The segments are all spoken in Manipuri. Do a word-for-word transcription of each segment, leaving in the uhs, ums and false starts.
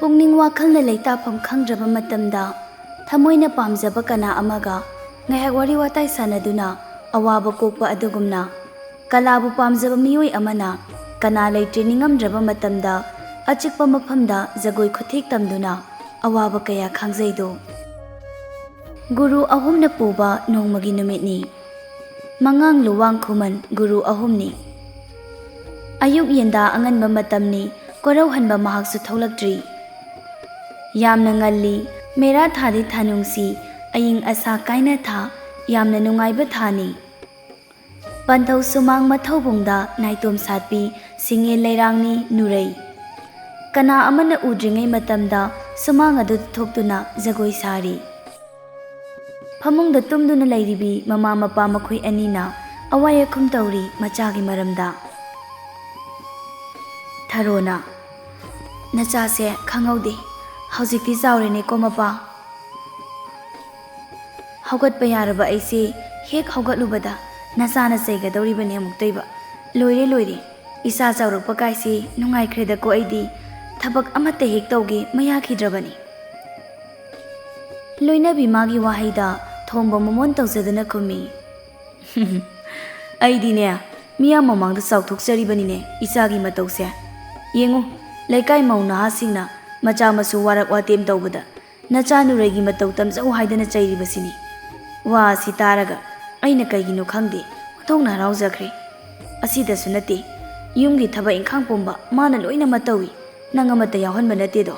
ꯄꯨꯛꯅꯤꯡ ꯋꯥꯈꯜꯅ ꯂꯩꯇꯥꯐꯝ ꯈꯪꯗ꯭ꯔꯕ ꯃꯇꯝꯗ, ꯊꯃꯣꯏꯅ ꯄꯥꯝꯖꯕ ꯀꯅꯥ ꯑꯃꯒ ꯉꯥꯏꯍꯥꯛ ꯋꯥꯔꯤ ꯋꯥꯇꯥꯏ ꯁꯥꯟꯅꯗꯨꯅ ꯑꯋꯥꯕ ꯀꯣꯛꯄ ꯑꯗꯨꯒꯨꯝꯅ, ꯀꯂꯥꯕꯨ ꯄꯥꯝꯖꯕ ꯃꯤꯑꯣꯏ ꯑꯃꯅ ꯀꯅꯥ ꯂꯩꯇ꯭ꯔꯦ ꯅꯤꯡꯉꯝꯗ꯭ꯔꯕ ꯃꯇꯝꯗ, ꯑꯆꯤꯛꯄ ꯃꯐꯝꯗ ꯖꯒꯣꯏ ꯈꯨꯊꯦꯛ ꯇꯝꯗꯨꯅ ꯑꯋꯥꯕ ꯀꯌꯥ ꯈꯥꯡꯖꯩꯗꯣ꯫ ꯒꯨꯔꯨ ꯑꯍꯨꯝꯅ ꯄꯨꯕ ꯅꯣꯡꯃꯒꯤ ꯅꯨꯃꯤꯠꯅꯤ꯫ ꯃꯉꯥꯡ ꯂꯨꯋꯥꯡ ꯈꯨꯃꯟ ꯒꯨꯔꯨ ꯑꯍꯨꯝꯅꯤ꯫ ꯑꯌꯨꯛ ꯌꯦꯟꯗꯥ ꯑꯉꯟꯕ ꯃꯇꯝꯅꯤ, ꯀꯣꯔꯧꯍꯟꯕ ꯃꯍꯥꯛꯁꯨ ꯊꯣꯛꯂꯛꯇ꯭ꯔꯤ꯫ ꯌꯥꯝꯅ ꯉꯜꯂꯤ, ꯃꯦꯔꯥ ꯊꯥꯗꯤ ꯊꯥꯅꯨꯡꯁꯤ, ꯑꯏꯪ ꯑꯁꯥ ꯀꯥꯏꯅ ꯊꯥ, ꯌꯥꯝꯅ ꯅꯨꯡꯉꯥꯏꯕ ꯊꯥꯅꯤ꯫ ꯄꯟꯊꯧ ꯁꯨꯃꯥꯡ ꯃꯊꯧꯕꯨꯡꯗ ꯅꯥꯏꯇꯣꯝ ꯁꯥꯠꯄꯤ ꯁꯤꯡꯉꯦ ꯂꯩꯔꯥꯡꯅꯤ ꯅꯨꯔꯩ꯫ ꯀꯅꯥ ꯑꯃꯅ ꯎꯗ꯭ꯔꯤꯉꯩ ꯃꯇꯝꯗ ꯁꯨꯃꯥꯡ ꯑꯗꯨꯗ ꯊꯣꯛꯇꯨꯅ ꯖꯒꯣꯏ ꯁꯥꯔꯤ꯫ ꯐꯃꯨꯡꯗ ꯇꯨꯝꯗꯨꯅ ꯂꯩꯔꯤꯕꯤ ꯃꯃꯥ ꯃꯄꯥ ꯃꯈꯣꯏ ꯑꯅꯤꯅ ꯑꯋꯥꯏ ꯑꯈꯨꯝ ꯇꯧꯔꯤ ꯃꯆꯥꯒꯤ ꯃꯔꯝꯗ꯫ ꯊꯔꯣꯅ, "ꯅꯆꯥꯁꯦ ꯈꯪꯍꯧꯗꯦ, ꯍꯧꯖꯤꯛꯇꯤ ꯆꯥꯎꯔꯦꯅꯦꯀꯣ ꯃꯄꯥ?" ꯍꯧꯒꯠꯄ ꯌꯥꯔꯕ ꯑꯩꯁꯦ ꯍꯦꯛ ꯍꯧꯒꯠꯂꯨꯕꯗ ꯅꯆꯥꯅ ꯆꯩꯒꯗꯧꯔꯤꯕꯅꯦ ꯑꯃꯨꯛꯇꯣꯏꯕ꯫ ꯂꯣꯏꯔꯦ, ꯂꯣꯏꯔꯦ꯫ ꯏꯆꯥ ꯆꯥꯎꯔꯛꯄ ꯀꯥꯏꯁꯦ ꯅꯨꯡꯉꯥꯏꯈ꯭ꯔꯦꯗꯀꯣ ꯑꯩꯗꯤ꯫ ꯊꯕꯛ ꯑꯃꯠꯇ ꯍꯦꯛ ꯇꯧꯒꯦ ꯃꯌꯥꯈꯤꯗ꯭ꯔꯕꯅꯤ꯫ ꯂꯣꯏꯅꯕꯤ ꯃꯥꯒꯤ ꯋꯥꯍꯩꯗ ꯊꯣꯝꯕ ꯃꯃꯣꯟ ꯇꯧꯖꯗꯨꯅ ꯈꯨꯝꯃꯤ꯫ "ꯑꯩꯗꯤꯅꯦ, ꯃꯤꯌꯥꯝ ꯃꯃꯥꯡꯗ ꯆꯥꯎꯊꯣꯛꯆꯔꯤꯕꯅꯤꯅꯦ ꯏꯆꯥꯒꯤ ꯃꯇꯧꯁꯦ꯫ ꯌꯦꯡꯉꯨ, ꯂꯩꯀꯥꯏ ꯃꯧ ꯅꯍꯥꯁꯤꯡꯅ ꯃꯆꯥ ꯃꯁꯨ ꯋꯥꯔꯛ ꯋꯥꯇꯦꯝ ꯇꯧꯕꯗ ꯅꯆꯥ ꯅꯨꯔꯩꯒꯤ ꯃꯇꯧ ꯇꯝꯖꯧ ꯍꯥꯏꯗꯅ ꯆꯩꯔꯤꯕꯁꯤꯅꯤ꯫" ꯋꯥ ꯑꯁꯤ ꯇꯥꯔꯒ ꯑꯩꯅ ꯀꯩꯒꯤꯅꯣ ꯈꯪꯗꯦ, ꯑꯣꯟꯊꯣꯛꯅ ꯍꯔꯥꯎꯖꯈ꯭ꯔꯦ꯫ "ꯑꯁꯤꯗꯁꯨ ꯅꯠꯇꯦ, ꯌꯨꯝꯒꯤ ꯊꯕꯛ ꯏꯪꯈꯥꯡ ꯄꯨꯝꯕ ꯃꯥꯅ ꯂꯣꯏꯅꯃꯛ ꯇꯧꯏ, ꯅꯪ ꯑꯃꯠꯇ ꯌꯥꯎꯍꯟꯕ ꯅꯠꯇꯦꯗꯣ?"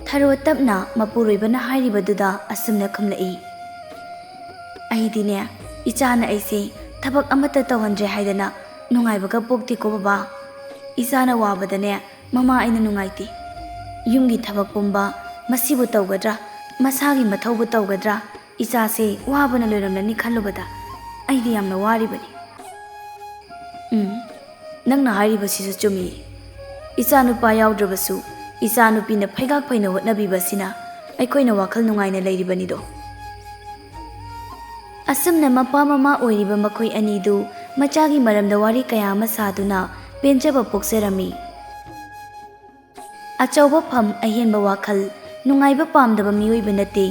ꯊꯔꯣ ꯇꯞꯅ ꯃꯄꯨꯔꯣꯏꯕꯅ ꯍꯥꯏꯔꯤꯕꯗꯨꯗ ꯑꯁꯨꯝꯅ ꯈꯨꯝꯂꯛꯏ, "ꯑꯩꯗꯤꯅꯦ, ꯏꯆꯥꯅ ꯑꯩꯁꯦ ꯊꯕꯛ ꯑꯃꯠꯇ ꯇꯧꯍꯟꯗ꯭ꯔꯦ ꯍꯥꯏꯗꯅ ꯅꯨꯡꯉꯥꯏꯕꯒ ꯄꯣꯛꯇꯦꯀꯣ ꯕꯕꯥ꯫ ꯏꯆꯥꯅ ꯋꯥꯕꯗꯅꯦ, ꯃꯃꯥ ꯑꯩꯅ ꯅꯨꯡꯉꯥꯏꯇꯦ꯫ ꯌꯨꯝꯒꯤ ꯊꯕꯛ ꯄꯨꯝꯕ ꯃꯁꯤꯕꯨ ꯇꯧꯒꯗ꯭ꯔꯥ, ꯃꯁꯥꯒꯤ ꯃꯊꯧꯕꯨ ꯇꯧꯒꯗ꯭ꯔꯥ, ꯏꯆꯥꯁꯦ ꯋꯥꯕꯅ ꯂꯣꯏꯔꯝꯂꯅꯤ ꯈꯜꯂꯨꯕꯗ ꯑꯩꯗꯤ ꯌꯥꯝꯅ ꯋꯥꯔꯤꯕꯅꯤ꯫" ꯎꯝ, ꯅꯪꯅ ꯍꯥꯏꯔꯤꯕꯁꯤꯁꯨ ꯆꯨꯝꯃꯤ꯫ ꯏꯆꯥꯅꯨꯄꯥ ꯌꯥꯎꯗ꯭ꯔꯕꯁꯨ ꯏꯆꯥꯅꯨꯄꯤꯅ ꯐꯩꯒꯥꯛ ꯐꯩꯅ ꯍꯣꯠꯅꯕꯤꯕꯁꯤꯅ ꯑꯩꯈꯣꯏꯅ ꯋꯥꯈꯜ ꯅꯨꯡꯉꯥꯏꯅ ꯂꯩꯔꯤꯕꯅꯤꯗꯣ꯫ ꯑꯁꯨꯝꯅ ꯃꯄꯥ ꯃꯃꯥ ꯑꯣꯏꯔꯤꯕ ꯃꯈꯣꯏ ꯑꯅꯤꯗꯨ ꯃꯆꯥꯒꯤ ꯃꯔꯝꯗ ꯋꯥꯔꯤ ꯀꯌꯥ ꯑꯃ ꯁꯥꯗꯨꯅ ꯄꯦꯟꯖꯕ ꯄꯣꯛꯆꯔꯝꯃꯤ꯫ ꯑꯆꯧꯕ ꯐꯝ, ꯑꯍꯦꯟꯕ ꯋꯥꯈꯜ, ꯅꯨꯡꯉꯥꯏꯕ ꯄꯥꯝꯗꯕ ꯃꯤꯑꯣꯏꯕ ꯅꯠꯇꯦ꯫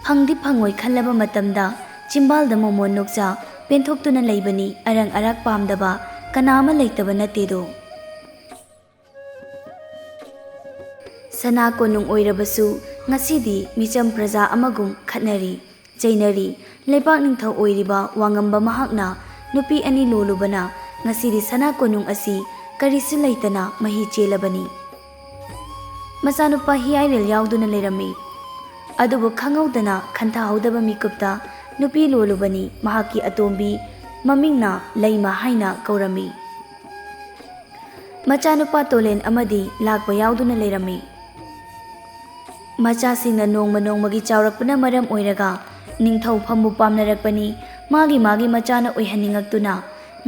ꯐꯪꯗꯤ ꯐꯪꯉꯣꯏ ꯈꯜꯂꯕ ꯃꯇꯝꯗ ꯆꯤꯝꯕꯥꯜꯗ ꯃꯣꯃꯣꯟ ꯅꯣꯛꯆ ꯄꯦꯟꯊꯣꯛꯇꯨꯅ ꯂꯩꯕꯅꯤ ꯑꯔꯪ ꯑꯔꯥꯛ ꯄꯥꯝꯗꯕ ꯀꯅꯥ ꯑꯃ ꯂꯩꯇꯕ ꯅꯠꯇꯦꯗꯣ꯫ ꯁꯅꯥ ꯀꯣꯅꯨꯡ ꯑꯣꯏꯔꯕꯁꯨ ꯉꯁꯤꯗꯤ ꯃꯤꯆꯝ ꯄ꯭ꯔꯖꯥ ꯑꯃꯒꯨꯝ ꯈꯠꯅꯔꯤ, ꯆꯩꯅꯔꯤ꯫ ꯂꯩꯕꯥꯛ ꯅꯤꯡꯊꯧ ꯑꯣꯏꯔꯤꯕ ꯋꯥꯉꯝꯕ ꯃꯍꯥꯛꯅ ꯅꯨꯄꯤ ꯑꯅꯤ ꯂꯣꯜꯂꯨꯕꯅ ꯉꯁꯤꯗꯤ ꯁꯅꯥ ꯀꯣꯅꯨꯡ ꯑꯁꯤ ꯀꯔꯤꯁꯨ ꯂꯩꯇꯅ ꯃꯍꯤ ꯆꯦꯜꯂꯕꯅꯤ꯫ ꯃꯆꯥꯅꯨꯄꯥ ꯍꯤꯌꯥꯏꯔꯦꯜ ꯌꯥꯎꯗꯨꯅ ꯂꯩꯔꯝꯃꯤ꯫ ꯑꯗꯨꯕꯨ ꯈꯪꯍꯧꯗꯅ ꯈꯟꯊꯍꯧꯗꯕ ꯃꯤꯀꯨꯞꯇ ꯅꯨꯄꯤ ꯂꯣꯜꯂꯨꯕꯅꯤ꯫ ꯃꯍꯥꯛꯀꯤ ꯑꯇꯣꯝꯕꯤ ꯃꯃꯤꯡꯅ ꯂꯩꯃ ꯍꯥꯏꯅ ꯀꯧꯔꯝꯃꯤ꯫ ꯃꯆꯥꯅꯨꯄꯥ ꯇꯣꯂꯦꯟ ꯑꯃꯗꯤ ꯂꯥꯛꯄ ꯌꯥꯎꯗꯨꯅ ꯂꯩꯔꯝꯃꯤ꯫ ꯃꯆꯥꯁꯤꯡꯅ ꯅꯣꯡꯃ ꯅꯣꯡꯃꯒꯤ ꯆꯥꯎꯔꯛꯄꯅ ꯃꯔꯝ ꯑꯣꯏꯔꯒ ꯅꯤꯡꯊꯧ ꯐꯝꯕꯨ ꯄꯥꯝꯅꯔꯛꯄꯅꯤ꯫ ꯃꯥꯒꯤ ꯃꯥꯒꯤ ꯃꯆꯥꯅ ꯑꯣꯏꯍꯟꯅꯤꯡꯉꯛꯇꯨꯅ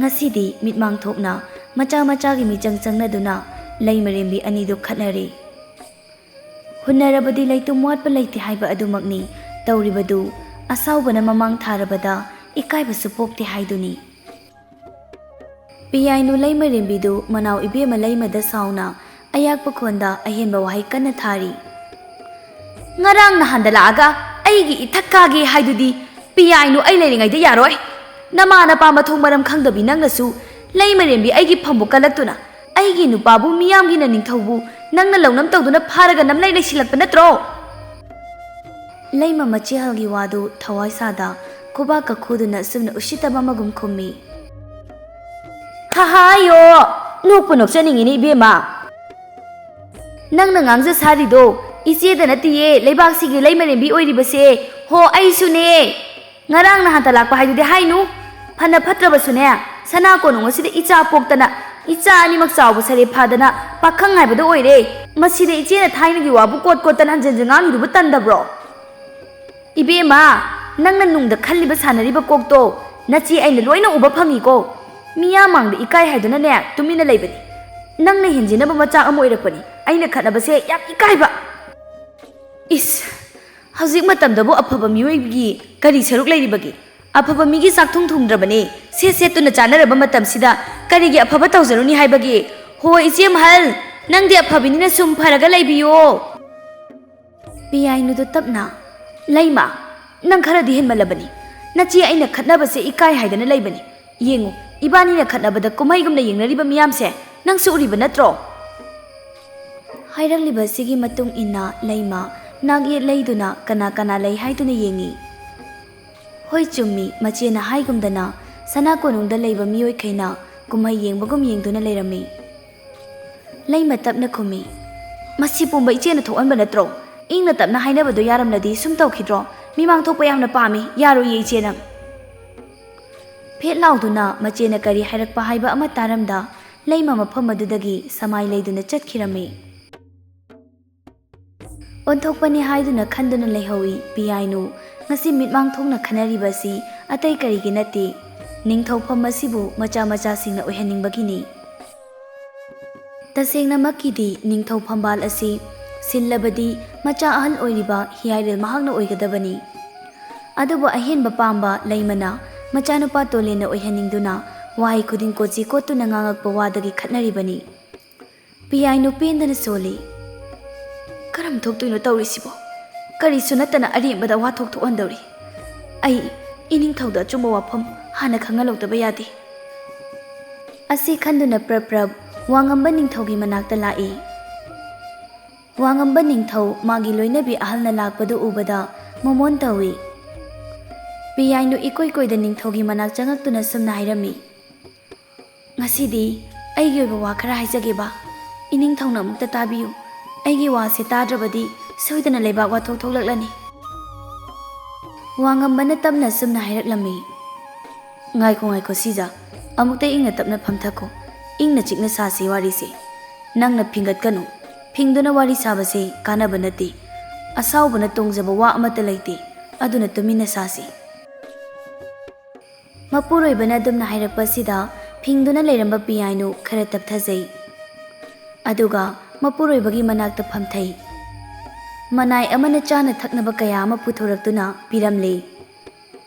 ꯉꯁꯤꯗꯤ ꯃꯤꯠꯃꯥꯡ ꯊꯣꯛꯅ ꯃꯆꯥ ꯃꯆꯥꯒꯤ ꯃꯤꯆꯪ ꯆꯪꯅꯗꯨꯅ ꯂꯩꯃꯔꯦꯝꯕꯤ ꯑꯅꯤꯗꯨ ꯈꯠꯅꯔꯤ꯫ ꯍꯨꯟꯅꯔꯕꯗꯤ ꯂꯩꯇꯨꯝ ꯋꯥꯠꯄ ꯂꯩꯇꯦ ꯍꯥꯏꯕ ꯑꯗꯨꯃꯛꯅꯤ꯫ ꯇꯧꯔꯤꯕꯗꯨ ꯑꯁꯥꯎꯕꯅ ꯃꯃꯥꯡ ꯊꯥꯔꯕꯗ ꯏꯀꯥꯏꯕꯁꯨ ꯄꯣꯛꯇꯦ ꯍꯥꯏꯗꯨꯅꯤ꯫ ꯄꯤꯌꯥꯏꯅꯨ ꯂꯩꯃꯔꯦꯝꯕꯤꯗꯨ ꯃꯅꯥꯎ ꯏꯕꯦꯝꯃ ꯂꯩꯃꯗ ꯁꯥꯎꯅ ꯑꯌꯥꯛꯄ ꯈꯣꯟꯗ ꯑꯍꯦꯟꯕ ꯋꯥꯍꯩ ꯀꯟꯅ ꯊꯥꯔꯤ꯫ ꯉꯔꯥꯡ ꯅꯍꯥꯟꯗ ꯂꯥꯛꯑꯒ ꯑꯩꯒꯤ ꯏꯊꯛ ꯀꯥꯒꯦ ꯍꯥꯏꯗꯨꯗꯤ ꯄꯤꯌꯥꯏꯅꯨ ꯑꯩ ꯂꯩꯔꯤꯉꯩꯗ ꯌꯥꯔꯣꯏ꯫ ꯅꯃꯥ ꯅꯄꯥ ꯃꯊꯣꯡ ꯃꯔꯝ ꯈꯪꯗꯕꯤ ꯅꯪꯅꯁꯨ ꯂꯩꯃꯔꯦꯝꯕꯤ ꯑꯩꯒꯤ ꯐꯝꯕꯨ ꯀꯜꯂꯛꯇꯨꯅ ꯑꯩꯒꯤ ꯅꯨꯄꯥꯕꯨ ꯃꯤꯌꯥꯝꯒꯤꯅ ꯅꯤꯡꯊꯧꯕꯨ ꯅꯪꯅ ꯂꯧꯅꯝ ꯇꯧꯗꯨꯅ ꯐꯥꯔꯒ ꯅꯝꯂꯩ ꯂꯩꯁꯤꯜꯂꯛꯄ ꯅꯠꯇ꯭ꯔꯣ? ꯂꯩꯃ ꯃꯆꯦꯍꯜꯒꯤ ꯋꯥꯗꯨ ꯊꯋꯥꯏ ꯁꯥꯗ ꯈꯨꯕꯥꯛꯀ ꯈꯨꯗꯨꯅ ꯑꯁꯨꯝꯅ ꯎꯁꯤꯠꯇꯕ ꯑꯃꯒꯨꯝ ꯈꯨꯝꯃꯤ꯫ ꯍꯥꯍꯥꯌꯣ! ꯅꯣꯛꯄꯨ ꯅꯣꯛꯆꯅꯤꯡꯉꯤꯅꯦ ꯏꯕꯦꯝꯃ꯫ ꯅꯪꯅ ꯉꯥꯡꯖ ꯁꯥꯔꯤꯗꯣ ꯏꯆꯦꯗ ꯅꯠꯇꯤꯌꯦ, ꯂꯩꯕꯥꯛꯁꯤꯒꯤ ꯂꯩꯃꯔꯦꯝꯕꯤ ꯑꯣꯏꯔꯤꯕꯁꯦ꯫ ꯍꯣ, ꯑꯩꯁꯨꯅꯦ꯫ ꯉꯔꯥꯡ ꯅꯍꯥꯟꯇ ꯂꯥꯛꯄ ꯍꯥꯏꯗꯨꯗꯤ ꯍꯥꯏꯅꯨ꯫ ꯐꯅ ꯐꯠꯇ꯭ꯔꯕꯁꯨꯅꯦ, ꯁꯅꯥ ꯀꯣꯅꯨꯡ ꯑꯁꯤꯗ ꯏꯆꯥ ꯄꯣꯛꯇꯅ, ꯏꯆꯥ ꯑꯅꯤꯃꯛ ꯆꯥꯎꯕ ꯁꯔꯦ ꯐꯥꯗꯅ ꯄꯥꯈꯪ ꯍꯥꯏꯕꯗꯣ ꯑꯣꯏꯔꯦ꯫ ꯃꯁꯤꯗ ꯏꯆꯦꯅ ꯊꯥꯏꯅꯒꯤ ꯋꯥꯕꯨ ꯀꯣꯠ ꯀꯣꯠꯇꯅ ꯍꯟꯖꯤꯟ ꯍꯟꯖꯤꯟ ꯉꯥꯡꯉꯤꯗꯨꯕꯨ ꯇꯟꯗꯕ꯭ꯔꯣ? ꯏꯕꯦꯝꯃ, ꯅꯪꯅ ꯅꯨꯡꯗ ꯈꯜꯂꯤꯕ ꯁꯥꯟꯅꯔꯤꯕ ꯀꯣꯛꯇꯣ ꯅꯆꯦ ꯑꯩꯅ ꯂꯣꯏꯅ ꯎꯕ ꯐꯪꯉꯤꯀꯣ꯫ ꯃꯤꯌꯥꯝ ꯃꯥꯡꯗ ꯏꯀꯥꯏ ꯍꯥꯏꯗꯨꯅꯅꯦ ꯇꯨꯃꯤꯟꯅ ꯂꯩꯕꯅꯤ꯫ ꯅꯪꯅ ꯍꯦꯟꯖꯤꯟꯅꯕ ꯃꯆꯥꯛ ꯑꯃ ꯑꯣꯏꯔꯛꯄꯅꯤ꯫ ꯑꯩꯅ ꯈꯠꯅꯕꯁꯦ ꯌꯥꯝ ꯏꯀꯥꯏꯕ꯫ ꯏꯁ, ꯍꯧꯖꯤꯛ ꯃꯇꯝꯗꯕꯨ ꯑꯐꯕ ꯃꯤꯑꯣꯏꯒꯤ ꯀꯔꯤ ꯁꯔꯨꯛ ꯂꯩꯔꯤꯕꯒꯦ? ꯑꯐꯕ ꯃꯤꯒꯤ ꯆꯥꯛꯊꯨꯡ ꯊꯨꯡꯗ꯭ꯔꯕꯅꯦ꯫ ꯁꯦꯠ ꯁꯦꯠꯇꯨꯅ ꯆꯥꯅꯔꯕ ꯃꯇꯝꯁꯤꯗ ꯀꯔꯤꯒꯤ ꯑꯐꯕ ꯇꯧꯖꯔꯨꯅꯤ ꯍꯥꯏꯕꯒꯦ? ꯍꯣ, ꯏꯆꯦ ꯃꯍꯜ, ꯅꯪꯗꯤ ꯑꯐꯕꯤꯅꯤꯅ ꯁꯨꯝ ꯐꯔꯒ ꯂꯩꯕꯤꯌꯣ꯫ ꯄꯤꯌꯥꯏꯅꯨꯗꯣ ꯇꯞꯅ, "ꯂꯩꯃ, ꯅꯪ ꯈꯔꯗꯤ ꯍꯦꯟꯃꯜꯂꯕꯅꯤ꯫ ꯅꯆꯦ ꯑꯩꯅ ꯈꯠꯅꯕꯁꯦ ꯏꯀꯥꯏ ꯍꯥꯏꯗꯅ ꯂꯩꯕꯅꯤ꯫ ꯌꯦꯡꯉꯨ, ꯏꯕꯥꯅꯤꯅ ꯈꯠꯅꯕꯗ ꯀꯨꯝꯍꯩꯒꯨꯝꯅ ꯌꯦꯡꯅꯔꯤꯕ ꯃꯤꯌꯥꯝꯁꯦ ꯅꯪꯁꯨ ꯎꯔꯤꯕ ꯅꯠꯇ꯭ꯔꯣ?" ꯍꯥꯏꯔꯛꯂꯤꯕꯁꯤꯒꯤ ꯃꯇꯨꯡ ꯏꯟꯅ ꯂꯩꯃ ꯅꯥꯛ ꯌꯦꯠ ꯂꯩꯗꯨꯅ ꯀꯅꯥ ꯀꯅꯥ ꯂꯩ ꯍꯥꯏꯗꯨꯅ ꯌꯦꯡꯉꯤ꯫ ꯍꯣꯏ, ꯆꯨꯝꯃꯤ, ꯃꯆꯦꯅ ꯍꯥꯏꯒꯨꯝꯗꯅ ꯁꯅꯥ ꯀꯣꯅꯨꯡꯗ ꯂꯩꯕ ꯃꯤꯑꯣꯏꯈꯩꯅ ꯀꯨꯝꯍꯩ ꯌꯦꯡꯕꯒꯨꯝ ꯌꯦꯡꯗꯨꯅ ꯂꯩꯔꯝꯃꯤ꯫ ꯂꯩꯃ ꯇꯞꯅ ꯈꯨꯝꯃꯤ, "ꯃꯁꯤ ꯄꯨꯝꯕ ꯏꯆꯦꯅ ꯊꯣꯛꯍꯟꯕ ꯅꯠꯇ꯭ꯔꯣ? ꯏꯪꯅ ꯇꯞꯅ ꯍꯥꯏꯅꯕꯗꯣ ꯌꯥꯔꯝꯂꯗꯤ ꯁꯨꯝ ꯇꯧꯈꯤꯗ꯭ꯔꯣ? ꯃꯤꯃꯥꯡ ꯊꯣꯛꯄ ꯌꯥꯝꯅ ꯄꯥꯝꯃꯤ, ꯌꯥꯔꯣꯏꯌꯦ ꯏꯆꯦ ꯅꯪ꯫" ꯐꯦꯠ ꯂꯥꯎꯗꯨꯅ ꯃꯆꯦꯅ ꯀꯔꯤ ꯍꯥꯏꯔꯛꯄ ꯍꯥꯏꯕ ꯑꯃ ꯇꯥꯔꯝꯗ ꯂꯩꯃ ꯃꯐꯝ ꯑꯗꯨꯗꯒꯤ ꯁꯃꯥꯏ ꯂꯩꯗꯨꯅ ꯆꯠꯈꯤꯔꯝꯃꯤ꯫ ꯑꯣꯟꯊꯣꯛꯄꯅꯤ ꯍꯥꯏꯗꯨꯅ ꯈꯟꯗꯨꯅ ꯂꯩꯍꯧꯏ ꯄꯤꯌꯥꯏꯅꯨ꯫ ꯉꯁꯤ ꯃꯤꯠꯃꯥꯡ ꯊꯣꯛꯅ ꯈꯟꯅꯔꯤꯕ ꯑꯁꯤ ꯑꯇꯩ ꯀꯔꯤꯒꯤ ꯅꯠꯇꯦ, ꯅꯤꯡꯊꯧꯐꯝ ꯑꯁꯤꯕꯨ ꯃꯆꯥ ꯃꯆꯥꯁꯤꯡꯅ ꯑꯣꯏꯍꯟꯅꯤꯡꯕꯒꯤꯅꯤ꯫ ꯇꯁꯦꯡꯅꯃꯛꯀꯤꯗꯤ ꯅꯤꯡꯊꯧ ꯐꯝꯕꯥꯜ ꯑꯁꯤ ꯁꯤꯜꯂꯕꯗꯤ ꯃꯆꯥ ꯑꯍꯜ ꯑꯣꯏꯔꯤꯕ ꯍꯤꯌꯥꯏꯔꯦꯜ ꯃꯍꯥꯛꯅ ꯑꯣꯏꯒꯗꯕꯅꯤ꯫ ꯑꯗꯨꯕꯨ ꯑꯍꯦꯟꯕ ꯄꯥꯝꯕ ꯂꯩꯃꯅ ꯃꯆꯥꯅꯨꯄꯥ ꯇꯣꯂꯦꯟꯅ ꯑꯣꯏꯍꯟꯅꯤꯡꯗꯨꯅ ꯋꯥꯍꯩ ꯈꯨꯗꯤꯡ ꯀꯣꯠꯆꯤ ꯀꯣꯠꯇꯨꯅ ꯉꯥꯡꯉꯛꯄ ꯋꯥꯗꯒꯤ ꯈꯠꯅꯔꯤꯕꯅꯤ꯫ ꯄꯤꯌꯥꯏꯅꯨ ꯄꯦꯟꯗꯅ ꯁꯣꯜꯂꯤ꯫ "ꯀꯔꯝ ꯊꯣꯛꯇꯣꯏꯅꯣ ꯇꯧꯔꯤꯁꯤꯕꯣ? ꯀꯔꯤꯁꯨ ꯅꯠꯇꯅ ꯑꯔꯦꯝꯕꯗ ꯋꯥꯊꯣꯛ ꯊꯣꯛꯍꯟꯗꯧꯔꯤ꯫ ꯑꯩ ꯏꯅꯤꯡꯊꯧꯗ ꯑꯆꯨꯝꯕ ꯋꯥꯐꯝ ꯍꯥꯟꯅ ꯈꯪꯍꯜꯍꯧꯗꯕ ꯌꯥꯗꯦ꯫" ꯑꯁꯤ ꯈꯟꯗꯨꯅ ꯄ꯭ꯔꯞ ꯄ꯭ꯔꯞ ꯋꯥꯉꯝꯕ ꯅꯤꯡꯊꯧꯒꯤ ꯃꯅꯥꯛꯇ ꯂꯥꯛꯏ꯫ ꯋꯥꯉꯝꯕ ꯅꯤꯡꯊꯧ ꯃꯥꯒꯤ ꯂꯣꯏꯅꯕꯤ ꯑꯍꯜꯅ ꯂꯥꯛꯄꯗꯨ ꯎꯕꯗ ꯃꯣꯃꯣꯟ ꯇꯧꯏ꯫ ꯄꯤꯌꯥꯏꯅꯨ ꯏꯀꯣꯏ ꯀꯣꯏꯗ ꯅꯤꯡꯊꯧꯒꯤ ꯃꯅꯥꯛ ꯆꯪꯉꯛꯇꯨꯅ ꯁꯨꯝꯅ ꯍꯥꯏꯔꯝꯃꯤ, "ꯉꯁꯤꯗꯤ ꯑꯩꯒꯤ ꯑꯣꯏꯕ ꯋꯥ ꯈꯔ ꯍꯥꯏꯖꯒꯦꯕ꯫ ꯏꯅꯤꯡꯊꯧꯅ ꯑꯃꯨꯛꯇ ꯇꯥꯕꯤꯌꯨ꯫ ꯑꯩꯒꯤ ꯋꯥꯁꯦ ꯇꯥꯗ꯭ꯔꯕꯗꯤ ꯁꯣꯏꯗꯅ ꯂꯩꯕꯥꯛ ꯋꯥꯊꯣꯛ ꯊꯣꯛꯂꯛꯂꯅꯤ꯫" ꯋꯥꯉꯝꯕꯅ ꯇꯞꯅ ꯁꯨꯝꯅ ꯍꯥꯏꯔꯛꯂꯝꯃꯤ, "ꯉꯥꯏꯈꯣ, ꯉꯥꯏꯈꯣ ꯁꯤꯖ, ꯑꯃꯨꯛꯇ ꯏꯪꯅ ꯇꯞꯅ ꯐꯝꯊꯈꯣ꯫ ꯏꯪꯅ ꯆꯤꯛꯅ ꯁꯥꯁꯤ ꯋꯥꯔꯤꯁꯦ꯫ ꯅꯪꯅ ꯐꯤꯡꯒꯠꯀꯅꯨ꯫ ꯐꯤꯡꯗꯨꯅ ꯋꯥꯔꯤ ꯁꯥꯕꯁꯦ ꯀꯥꯟꯅꯕ ꯅꯠꯇꯦ꯫ ꯑꯁꯥꯎꯕꯅ ꯇꯣꯡꯖꯕ ꯋꯥ ꯑꯃꯠꯇ ꯂꯩꯇꯦ꯫ ꯑꯗꯨꯅ ꯇꯨꯃꯤꯟꯅ ꯁꯥꯁꯤ꯫" ꯃꯄꯨꯔꯣꯏꯕꯅ ꯑꯗꯨꯝꯅ ꯍꯥꯏꯔꯛꯄꯁꯤꯗ ꯐꯤꯡꯗꯨꯅ ꯂꯩꯔꯝꯕ ꯄꯤꯌꯥꯏꯅꯨ ꯈꯔ ꯇꯞꯊꯖꯩ꯫ ꯑꯗꯨꯒ ꯃꯄꯨꯔꯣꯏꯕꯒꯤ ꯃꯅꯥꯛꯇ ꯐꯝꯊꯩ꯫ ꯃꯅꯥꯏ ꯑꯃꯅ ꯆꯥꯅ ꯊꯛꯅꯕ ꯀꯌꯥ ꯑꯃ ꯄꯨꯊꯣꯔꯛꯇꯨꯅ ꯄꯤꯔꯝꯂꯦ꯫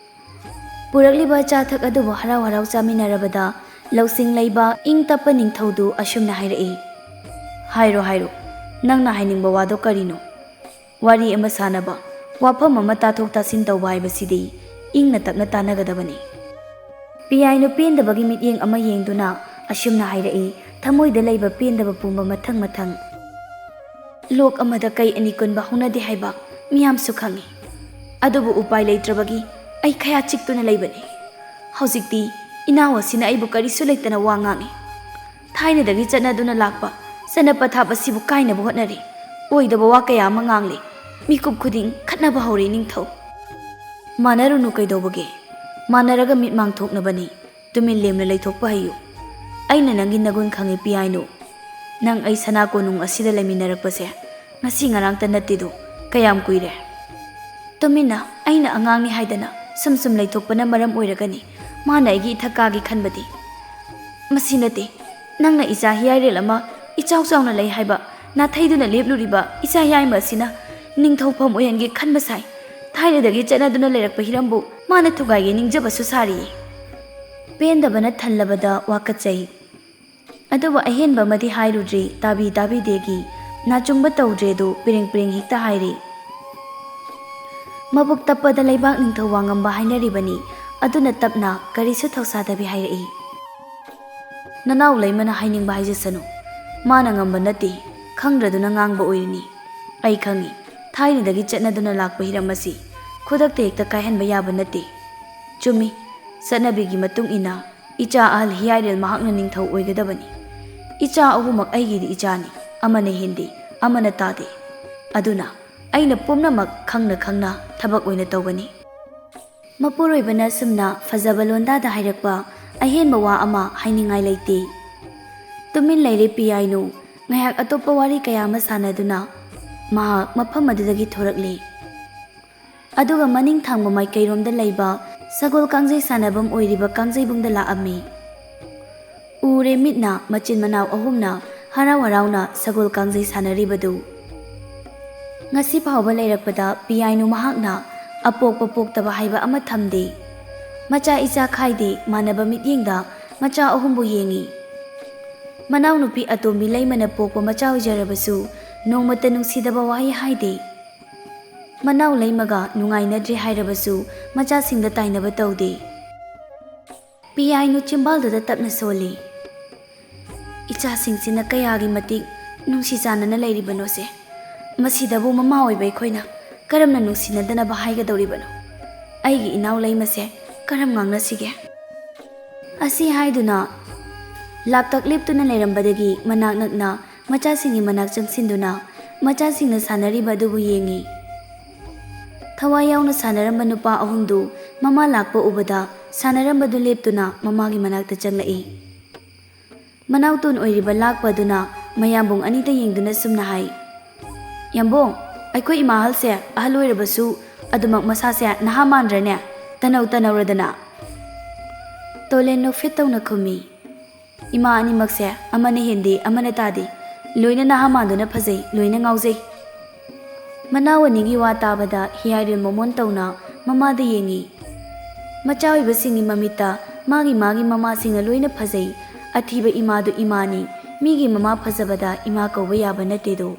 ꯄꯨꯔꯛꯂꯤꯕ ꯑꯆꯥ ꯑꯊꯛ ꯑꯗꯨꯕꯨ ꯍꯔꯥꯎ ꯍꯔꯥꯎ ꯆꯥꯃꯤꯟꯅꯔꯕꯗ ꯂꯧꯁꯤꯡ ꯂꯩꯕ ꯏꯪ ꯇꯞꯄ ꯅꯤꯡꯊꯧꯗꯨ ꯑꯁꯨꯝꯅ ꯍꯥꯏꯔꯛꯏ, ꯍꯥꯏꯔꯣ, ꯍꯥꯏꯔꯣ, ꯅꯪꯅ ꯍꯥꯏꯅꯤꯡꯕ ꯋꯥꯗꯣ ꯀꯔꯤꯅꯣ? ꯋꯥꯔꯤ ꯑꯃ ꯁꯥꯅꯕ, ꯋꯥꯐꯝ ꯑꯃ ꯇꯥꯊꯣꯛ ꯇꯥꯁꯤꯟ ꯇꯧꯕ ꯍꯥꯏꯕꯁꯤꯗꯤ ꯏꯪꯅ ꯇꯞꯅ ꯇꯥꯟꯅꯒꯗꯕꯅꯤ꯫ ꯄꯤꯌꯥꯏꯅꯨ ꯄꯦꯟꯗꯕꯒꯤ ꯃꯤꯠꯌꯦꯡ ꯑꯃ ꯌꯦꯡꯗꯨꯅ ꯑꯁꯨꯝꯅ ꯍꯥꯏꯔꯛꯏ, ꯊꯃꯣꯏꯗ ꯂꯩꯕ ꯄꯦꯟꯗꯕ ꯄꯨꯝꯕ ꯃꯊꯪ ꯃꯊꯪ꯫ ꯂꯣꯛ ꯑꯃꯗ ꯀꯩ ꯑꯅꯤ ꯀꯨꯟꯕ ꯍꯧꯅꯗꯦ ꯍꯥꯏꯕ ꯃꯤꯌꯥꯝꯁꯨ ꯈꯪꯏ꯫ ꯑꯗꯨꯕꯨ ꯎꯄꯥꯏ ꯂꯩꯇ꯭ꯔꯕꯒꯤ ꯑꯩ ꯈꯌꯥ ꯆꯤꯛꯇꯨꯅ ꯂꯩꯕꯅꯤ꯫ ꯍꯧꯖꯤꯛꯇꯤ ꯏꯅꯥꯎ ꯑꯁꯤꯅ ꯑꯩꯕꯨ ꯀꯔꯤꯁꯨ ꯂꯩꯇꯅ ꯋꯥ ꯉꯥꯡꯏ꯫ ꯊꯥꯏꯅꯗꯒꯤ ꯆꯠꯅꯗꯨꯅ ꯂꯥꯛꯄ ꯆꯠꯅ ꯄꯊꯥꯞ ꯑꯁꯤꯕꯨ ꯀꯥꯏꯅꯕ ꯍꯣꯠꯅꯔꯤ꯫ ꯑꯣꯏꯗꯕ ꯋꯥ ꯀꯌꯥ ꯑꯃ ꯉꯥꯡꯂꯤ꯫ ꯃꯤꯀꯨꯞ ꯈꯨꯗꯤꯡ ꯈꯠꯅꯕ ꯍꯧꯔꯤ ꯅꯤꯡꯊꯧ꯫ ꯃꯥꯟꯅꯔꯨꯅꯨ ꯀꯩꯗꯧꯕꯒꯦ? ꯃꯥꯟꯅꯔꯒ ꯃꯤꯠꯃꯥꯡ ꯊꯣꯛꯅꯕꯅꯤ꯫ ꯇꯨꯃꯤꯟ ꯂꯦꯝꯅ ꯂꯩꯊꯣꯛꯄ ꯍꯩꯌꯨ꯫ ꯑꯩꯅ ꯅꯪꯒꯤ ꯅꯒꯨꯟ ꯈꯪꯏ ꯄꯤꯌꯥꯏꯅꯨ꯫ ꯅꯪ ꯑꯩ ꯁꯅꯥ ꯀꯣꯅꯨꯡ ꯑꯁꯤꯗ ꯂꯩꯃꯤꯟꯅꯔꯛꯄꯁꯦ ꯉꯁꯤ ꯉꯔꯥꯡꯇ ꯅꯠꯇꯦꯗꯣ, ꯀꯌꯥꯝ ꯀꯨꯏꯔꯦ? ꯇꯨꯃꯤꯟꯅ, ꯑꯩꯅ ꯑꯉꯥꯡꯅꯤ ꯍꯥꯏꯗꯅ ꯁꯨꯝ ꯁꯨꯝ ꯂꯩꯊꯣꯛꯄꯅ ꯃꯔꯝ ꯑꯣꯏꯔꯒꯅꯤ ꯃꯥꯅ ꯑꯩꯒꯤ ꯏꯊꯛ ꯀꯥꯒꯦ ꯈꯟꯕꯗꯤ꯫ ꯃꯁꯤ ꯅꯠꯇꯦ, ꯅꯪꯅ ꯏꯆꯥ ꯍꯤꯌꯥꯏꯔꯦꯜ ꯑꯃ ꯏꯆꯥꯎ ꯆꯥꯎꯅ ꯂꯩ ꯍꯥꯏꯕ ꯅꯥꯊꯩꯗꯨꯅ ꯂꯦꯞꯂꯨꯔꯤꯕ ꯏꯆꯥ ꯌꯥꯏꯃ ꯑꯁꯤꯅ ꯅꯤꯡꯊꯧꯐꯝ ꯑꯣꯏꯍꯟꯒꯦ ꯈꯟꯕ ꯁꯥꯏ꯫ ꯊꯥꯏꯅꯗꯒꯤ ꯆꯠꯅꯗꯨꯅ ꯂꯩꯔꯛꯄ ꯍꯤꯔꯝꯕꯨ ꯃꯥꯅ ꯊꯨꯒꯥꯏꯒꯦ ꯅꯤꯡꯖꯕꯁꯨ ꯁꯥꯔꯤꯌꯦ꯫ ꯄꯦꯟꯗꯕꯅ ꯊꯜꯂꯕꯗ ꯋꯥꯀꯠꯆꯩ꯫ ꯑꯗꯨꯕꯨ ꯑꯍꯦꯟꯕ ꯑꯃꯗꯤ ꯍꯥꯏꯔꯨꯗ꯭ꯔꯤ, ꯇꯥꯕꯤ ꯇꯥꯕꯤꯗꯦꯒꯤ ꯅꯥꯆꯨꯡꯕ ꯇꯧꯗ꯭ꯔꯦꯗꯨ ꯄꯤꯔꯤꯡ ꯄꯤꯔꯤꯡ ꯍꯦꯛꯇ ꯍꯥꯏꯔꯤ꯫ ꯃꯕꯨꯛ ꯇꯞꯄꯗ ꯂꯩꯕꯥꯛ ꯅꯤꯡꯊꯧ ꯋꯥꯉꯝꯕ ꯍꯥꯏꯅꯔꯤꯕꯅꯤ꯫ ꯑꯗꯨꯅ ꯇꯞꯅ ꯀꯔꯤꯁꯨ ꯊꯧꯁꯥꯗꯕꯤ ꯍꯥꯏꯔꯛꯏ꯫ ꯅꯅꯥꯎ ꯂꯩꯃꯅ ꯍꯥꯏꯅꯤꯡꯕ ꯍꯥꯏꯖꯁꯅꯨ꯫ ꯃꯥꯅ ꯉꯝꯕ ꯅꯠꯇꯦ, ꯈꯪꯗ꯭ꯔꯗꯨꯅ ꯉꯥꯡꯕ ꯑꯣꯏꯔꯤꯅꯤ꯫ ꯑꯩ ꯈꯪꯏ, ꯊꯥꯏꯅꯗꯒꯤ ꯆꯠꯅꯗꯨꯅ ꯂꯥꯛꯄ ꯍꯤꯔꯝ ꯑꯁꯤ ꯈꯨꯗꯛꯇ ꯍꯦꯛꯇ ꯀꯥꯏꯍꯟꯕ ꯌꯥꯕ ꯅꯠꯇꯦ꯫ ꯆꯨꯝꯃꯤ, ꯆꯠꯅꯕꯤꯒꯤ ꯃꯇꯨꯡ ꯏꯟꯅ ꯏꯆꯥ ꯑꯍꯜ ꯍꯤꯌꯥꯏꯔꯦꯜ ꯃꯍꯥꯛꯅ ꯅꯤꯡꯊꯧ ꯑꯣꯏꯒꯗꯕꯅꯤ꯫ ꯏꯆꯥ ꯑꯍꯨꯝꯃꯛ ꯑꯩꯒꯤꯗꯤ ꯏꯆꯥꯅꯤ, ꯑꯃꯅ ꯍꯦꯟꯗꯦ, ꯑꯃꯅ ꯇꯥꯗꯦ꯫ ꯑꯗꯨꯅ ꯑꯩꯅ ꯄꯨꯝꯅꯃꯛ ꯈꯪꯅ ꯈꯪꯅ ꯊꯕꯛ ꯑꯣꯏꯅ ꯇꯧꯒꯅꯤ꯫ ꯃꯄꯨꯔꯣꯏꯕꯅ ꯁꯨꯝꯅ ꯐꯖꯕ ꯂꯣꯟꯗꯥꯗ ꯍꯥꯏꯔꯛꯄ ꯑꯍꯦꯟꯕ ꯋꯥ ꯑꯃ ꯍꯥꯏꯅꯤꯡꯉꯥꯏ ꯂꯩꯇꯦ꯫ ꯇꯨꯃꯤꯟ ꯂꯩꯔꯦ ꯄꯤꯌꯥꯏꯅꯨ꯫ ꯉꯥꯏꯍꯥꯛ ꯑꯇꯣꯞꯄ ꯋꯥꯔꯤ ꯀꯌꯥ ꯑꯃ ꯁꯥꯟꯅꯗꯨꯅ ꯃꯍꯥꯛ ꯃꯐꯝ ꯑꯗꯨꯗꯒꯤ ꯊꯣꯔꯛꯂꯦ꯫ ꯑꯗꯨꯒ ꯃꯅꯤꯡ ꯊꯪꯕ ꯃꯥꯏꯀꯩꯔꯣꯝꯗ ꯂꯩꯕ ꯁꯒꯣꯜ ꯀꯥꯡꯖꯩ ꯁꯥꯟꯅꯐꯝ ꯑꯣꯏꯔꯤꯕ ꯀꯥꯡꯖꯩꯕꯨꯡꯗ ꯂꯥꯛꯑꯝꯃꯤ꯫ ꯎꯔꯦ ꯃꯤꯠꯅ ꯃꯆꯤꯟ ꯃꯅꯥꯎ ꯑꯍꯨꯝꯅ ꯍꯔꯥꯎ ꯍꯔꯥꯎꯅ ꯁꯒꯣꯜ ꯀꯥꯡꯖꯩ ꯁꯥꯟꯅꯔꯤꯕꯗꯨ꯫ ꯉꯁꯤ ꯐꯥꯎꯕ ꯂꯩꯔꯛꯄꯗ ꯄꯤꯌꯥꯏꯅꯨ ꯃꯍꯥꯛꯅ ꯑꯄꯣꯛꯄ ꯄꯣꯛꯇꯕ ꯍꯥꯏꯕ ꯑꯃ ꯊꯝꯗꯦ꯫ ꯃꯆꯥ ꯏꯆꯥ ꯈꯥꯏꯗꯦ, ꯃꯥꯟꯅꯕ ꯃꯤꯠꯌꯦꯡꯗ ꯃꯆꯥ ꯑꯍꯨꯝꯕꯨ ꯌꯦꯡꯏ꯫ ꯃꯅꯥꯎꯅꯨꯄꯤ ꯑꯇꯣꯝꯕꯤ ꯂꯩꯃꯅ ꯄꯣꯛꯄ ꯃꯆꯥ ꯑꯣꯏꯖꯔꯕꯁꯨ ꯅꯣꯡꯃꯇ ꯅꯨꯡꯁꯤꯗꯕ ꯋꯥꯍꯩ ꯍꯥꯏꯗꯦ꯫ ꯃꯅꯥꯎ ꯂꯩꯃꯒ ꯅꯨꯡꯉꯥꯏꯅꯗ꯭ꯔꯦ ꯍꯥꯏꯔꯕꯁꯨ ꯃꯆꯥꯁꯤꯡꯗ ꯇꯥꯏꯅꯕ ꯇꯧꯗꯦ꯫ ꯄꯤꯌꯥꯏꯅꯨ ꯆꯤꯝꯕꯥꯜꯗꯨꯗ ꯇꯞꯅ ꯁꯣꯜꯂꯤ꯫ ꯏꯆꯥꯁꯤꯡꯁꯤꯅ ꯀꯌꯥꯒꯤ ꯃꯇꯤꯛ ꯅꯨꯡꯁꯤ ꯆꯥꯟꯅꯅ ꯂꯩꯔꯤꯕꯅꯣꯁꯦ꯫ ꯃꯁꯤꯗꯕꯨ ꯃꯃꯥ ꯑꯣꯏꯕ ꯑꯩꯈꯣꯏꯅ ꯀꯔꯝꯅ ꯅꯨꯡꯁꯤꯅꯗꯅꯕ ꯍꯥꯏꯒꯗꯧꯔꯤꯕꯅꯣ? ꯑꯩꯒꯤ ꯏꯅꯥꯎ ꯂꯩꯃꯁꯦ ꯀꯔꯝ ꯉꯥꯡꯅꯁꯤꯒꯦ? ꯑꯁꯤ ꯍꯥꯏꯗꯨꯅ ꯂꯥꯞꯇꯛ ꯂꯦꯞꯇꯨꯅ ꯂꯩꯔꯝꯕꯗꯒꯤ ꯃꯅꯥꯛ ꯅꯛꯅ ꯃꯆꯥꯁꯤꯡꯒꯤ ꯃꯅꯥꯛ ꯆꯪꯁꯤꯟꯗꯨꯅ ꯃꯆꯥꯁꯤꯡꯅ ꯁꯥꯟꯅꯔꯤꯕ ꯑꯗꯨꯕꯨ ꯌꯦꯡꯉꯤ꯫ ꯊꯋꯥꯏ ꯌꯥꯎꯅ ꯁꯥꯟꯅꯔꯝꯕ ꯅꯨꯄꯥ ꯑꯍꯨꯝꯗꯨ ꯃꯃꯥ ꯂꯥꯛꯄ ꯎꯕꯗ ꯁꯥꯟꯅꯔꯝꯕꯗꯨ ꯂꯦꯞꯇꯨꯅ ꯃꯃꯥꯒꯤ ꯃꯅꯥꯛꯇ ꯆꯪꯂꯛꯏ꯫ ꯃꯅꯥꯎꯇꯣꯟ ꯑꯣꯏꯔꯤꯕ ꯂꯥꯛꯄ ꯑꯗꯨꯅ ꯃꯌꯥꯝꯕꯨꯡ ꯑꯅꯤꯗ ꯌꯦꯡꯗꯨꯅ ꯁꯨꯝꯅ ꯍꯥꯏ, "ꯌꯥꯝꯕꯨꯡ, ꯑꯩꯈꯣꯏ ꯏꯃꯥ ꯑꯍꯜꯁꯦ ꯑꯍꯜ ꯑꯣꯏꯔꯕꯁꯨ ꯑꯗꯨꯃꯛ ꯃꯁꯥꯁꯦ ꯅꯍꯥ ꯃꯥꯟꯗ꯭ꯔꯅꯦ? ꯇꯅꯧ ꯇꯅꯧꯔꯗꯅ?" ꯇꯣꯂꯦꯟ ꯅꯣꯛꯐꯦꯠ ꯇꯧꯅ ꯈꯨꯝꯃꯤ, "ꯏꯃꯥ ꯑꯅꯤꯃꯛꯁꯦ ꯑꯃꯅ ꯍꯦꯟꯗꯦ ꯑꯃꯅ ꯇꯥꯗꯦ, ꯂꯣꯏꯅ ꯅꯍꯥ ꯃꯥꯟꯗꯨꯅ ꯐꯖꯩ, ꯂꯣꯏꯅ ꯉꯥꯎꯖꯩ꯫" ꯃꯅꯥꯎ ꯑꯅꯤꯒꯤ ꯋꯥ ꯇꯥꯕꯗ ꯍꯤꯌꯥꯏꯔꯦꯜ ꯃꯣꯃꯣꯟ ꯇꯧꯅ ꯃꯃꯥꯗ ꯌꯦꯡꯉꯤ꯫ ꯃꯆꯥ ꯑꯣꯏꯕꯁꯤꯡꯒꯤ ꯃꯃꯤꯠꯇ ꯃꯥꯒꯤ ꯃꯥꯒꯤ ꯃꯃꯥꯁꯤꯡꯅ ꯂꯣꯏꯅ ꯐꯖꯩ꯫ ꯑꯊꯤꯕ ꯏꯃꯥꯗꯨ ꯏꯃꯥꯅꯤ꯫ ꯃꯤꯒꯤ ꯃꯃꯥ ꯐꯖꯕꯗ ꯏꯃꯥ ꯀꯧꯕ ꯌꯥꯕ ꯅꯠꯇꯦꯗꯣ꯫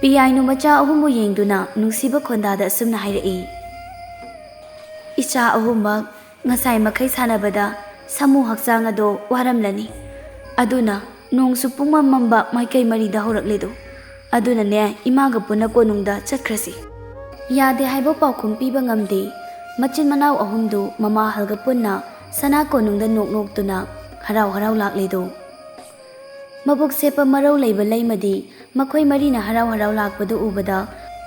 ꯄꯤꯌꯥꯏꯅꯨ ꯃꯆꯥ ꯑꯍꯨꯝꯕꯨ ꯌꯦꯡꯗꯨꯅ ꯅꯨꯡꯁꯤꯕ ꯈꯣꯟꯗꯥꯗ ꯑꯁꯨꯝꯅ ꯍꯥꯏꯔꯛꯏ, "ꯏꯆꯥ ꯑꯍꯨꯝꯃꯛ ꯉꯁꯥꯏ ꯃꯈꯩ ꯁꯥꯟꯅꯕꯗ ꯁꯥꯃꯨ ꯍꯛꯆꯥꯡ ꯑꯗꯣ ꯋꯥꯔꯝꯂꯅꯤ꯫ ꯑꯗꯨꯅ ꯅꯣꯡꯁꯨ ꯄꯨꯡꯃꯝ ꯃꯝꯕ ꯃꯥꯏꯀꯩ ꯃꯔꯤꯗ ꯍꯧꯔꯛꯂꯦꯗꯣ꯫ ꯑꯗꯨꯅꯅꯦ, ꯏꯃꯥꯒ ꯄꯨꯟꯅ ꯀꯣꯅꯨꯡꯗ ꯆꯠꯈ꯭ꯔꯁꯤ꯫" ꯌꯥꯗꯦ ꯍꯥꯏꯕ ꯄꯥꯎꯈꯨꯝ ꯄꯤꯕ ꯉꯝꯗꯦ꯫ ꯃꯆꯤꯟ ꯃꯅꯥꯎ ꯑꯍꯨꯝꯗꯨ ꯃꯃꯥ ꯑꯍꯜꯒ ꯄꯨꯟꯅ ꯁꯅꯥ ꯀꯣꯅꯨꯡꯗ ꯅꯣꯛ ꯅꯣꯛꯇꯨꯅ ꯍꯔꯥꯎ ꯍꯔꯥꯎ ꯂꯥꯛꯂꯦꯗꯣ꯫ ꯃꯕꯨꯛ ꯁꯦꯞꯄ ꯃꯔꯧ ꯂꯩꯕ ꯂꯩꯃꯗꯤ ꯃꯈꯣꯏ ꯃꯔꯤꯅ ꯍꯔꯥꯎ ꯍꯔꯥꯎ ꯂꯥꯛꯄꯗꯨ ꯎꯕꯗ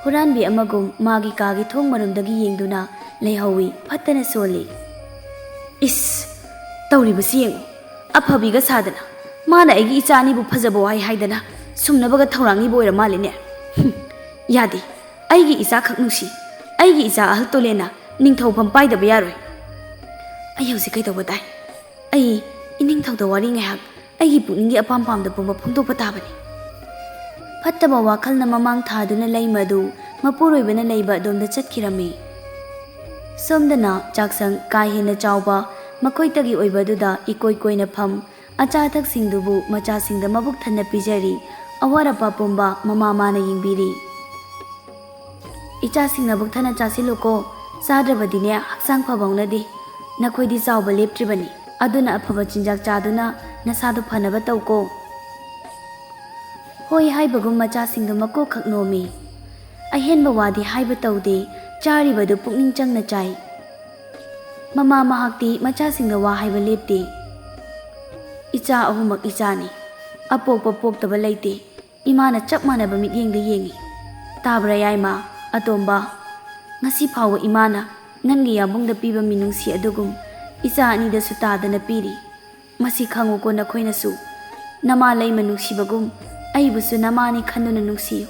ꯍꯨꯔꯥꯟꯕꯤ ꯑꯃꯒꯨꯝ ꯃꯥꯒꯤ ꯀꯥꯒꯤ ꯊꯣꯡ ꯃꯔꯨꯝꯗꯒꯤ ꯌꯦꯡꯗꯨꯅ ꯂꯩꯍꯧꯏ, ꯐꯠꯇꯅ ꯁꯣꯜꯂꯤ꯫ "ꯏꯁ, ꯇꯧꯔꯤꯕꯁꯤ ꯌꯦꯡꯉꯨ, ꯑꯐꯕꯤꯒ ꯁꯥꯗꯅ꯫ ꯃꯥꯅ ꯑꯩꯒꯤ ꯏꯆꯥ ꯑꯅꯤꯕꯨ ꯐꯖꯕ ꯋꯥꯍꯩ ꯍꯥꯏꯗꯅ ꯁꯨꯝꯅꯕꯒ ꯊꯧꯔꯥꯡꯅꯤꯕ ꯑꯣꯏꯔ ꯃꯥꯜꯂꯤꯅꯦ꯫ ꯍꯨꯝ, ꯌꯥꯗꯦ, ꯑꯩꯒꯤ ꯏꯆꯥ ꯈꯛ ꯅꯨꯡꯁꯤ꯫ ꯑꯩꯒꯤ ꯏꯆꯥ ꯑꯍꯜ ꯇꯣꯂꯦꯟꯅ ꯅꯤꯡꯊꯧꯐꯝ ꯄꯥꯏꯗꯕ ꯌꯥꯔꯣꯏ꯫ ꯑꯩ ꯍꯧꯖꯤꯛ ꯀꯩꯗꯧꯕ ꯇꯥꯏ? ꯑꯩ ꯏꯅꯤꯡꯊꯧꯗ ꯋꯥꯔꯤ ꯉꯥꯏꯍꯥꯛ ꯑꯩꯒꯤ ꯄꯨꯛꯅꯤꯡꯒꯤ ꯑꯄꯥꯝ ꯄꯥꯝꯗ ꯄꯨꯝꯕ ꯐꯣꯡꯗꯣꯛꯄ ꯇꯥꯕꯅꯤ꯫" ꯐꯠꯇꯕ ꯋꯥꯈꯜꯅ ꯃꯃꯥꯡ ꯊꯥꯗꯨꯅ ꯂꯩꯃꯗꯨ ꯃꯄꯨꯔꯣꯏꯕꯅ ꯂꯩꯕ ꯑꯗꯣꯝꯗ ꯆꯠꯈꯤꯔꯝꯃꯤ꯫ ꯁꯣꯝꯗꯅ ꯆꯥꯛꯁꯪ ꯀꯥ ꯍꯦꯟꯅ ꯆꯥꯎꯕ ꯃꯈꯣꯏꯇꯒꯤ ꯑꯣꯏꯕꯗꯨꯗ ꯏꯀꯣꯏ ꯀꯣꯏꯅ ꯐꯝ, ꯑꯆꯥ ꯑꯊꯛꯁꯤꯡꯗꯨꯕꯨ ꯃꯆꯥꯁꯤꯡꯗ ꯃꯕꯨꯛ ꯊꯟꯅ ꯄꯤꯖꯔꯤ꯫ ꯑꯋꯥꯠ ꯑꯄꯥ ꯄꯨꯝꯕ ꯃꯃꯥ ꯃꯥꯅ ꯌꯦꯡꯕꯤꯔꯤ꯫ "ꯏꯆꯥꯁꯤꯡ ꯅꯕꯨꯛ ꯊꯟꯅ ꯆꯥꯁꯤꯜꯂꯨꯀꯣ, ꯆꯥꯗ꯭ꯔꯕꯗꯤꯅꯦ ꯍꯛꯆꯥꯡ ꯐꯕ ꯍꯧꯅꯗꯦ꯫ ꯅꯈꯣꯏꯗꯤ ꯆꯥꯎꯕ ꯂꯦꯞꯇ꯭ꯔꯤꯕꯅꯤ, ꯑꯗꯨꯅ ꯑꯐꯕ ꯆꯤꯟꯖꯥꯛ ꯆꯥꯗꯨꯅ ꯅꯁꯥꯗꯨ ꯐꯅꯕ ꯇꯧꯀꯣ"꯫ ꯍꯣꯏ ꯍꯥꯏꯕꯒꯨꯝ ꯃꯆꯥꯁꯤꯡꯗꯨ ꯃꯀꯣꯛ ꯈꯛ ꯅꯣꯝꯃꯤ꯫ ꯑꯍꯦꯟꯕ ꯋꯥꯗꯤ ꯍꯥꯏꯕ ꯇꯧꯗꯦ, ꯆꯥꯔꯤꯕꯗꯨ ꯄꯨꯛꯅꯤꯡ ꯆꯪꯅ ꯆꯥꯏ꯫ ꯃꯃꯥ ꯃꯍꯥꯛꯇꯤ ꯃꯆꯥꯁꯤꯡꯗ ꯋꯥ ꯍꯥꯏꯕ ꯂꯦꯞꯇꯦ꯫ "ꯏꯆꯥ ꯑꯍꯨꯝꯃꯛ ꯏꯆꯥꯅꯤ, ꯑꯄꯣꯛꯄ ꯄꯣꯛꯇꯕ ꯂꯩꯇꯦ꯫ ꯏꯃꯥꯅ ꯆꯞ ꯃꯥꯟꯅꯕ ꯃꯤꯠꯌꯦꯡꯗ ꯌꯦꯡꯉꯤ꯫ ꯇꯥꯕ꯭ꯔꯥ ꯌꯥꯏꯃ, ꯑꯇꯣꯝꯕ? ꯉꯁꯤ ꯐꯥꯎꯕ ꯏꯃꯥꯅ ꯅꯪꯒꯤ ꯌꯥꯕꯨꯡꯗ ꯄꯤꯕ ꯃꯤꯅꯨꯡꯁꯤ ꯑꯗꯨꯒꯨꯝ ꯏꯆꯥ ꯑꯅꯤꯗꯁꯨ ꯇꯥꯗꯅ ꯄꯤꯔꯤ꯫ ꯃꯁꯤ ꯈꯪꯉꯨꯀꯣ ꯅꯈꯣꯏꯅꯁꯨ꯫ ꯅꯃꯥ ꯂꯩꯃ ꯅꯨꯡꯁꯤꯕꯒꯨꯝ ꯑꯩꯕꯨꯁꯨ ꯅꯃꯥꯅꯤ ꯈꯟꯗꯨꯅ ꯅꯨꯡꯁꯤꯌꯨ꯫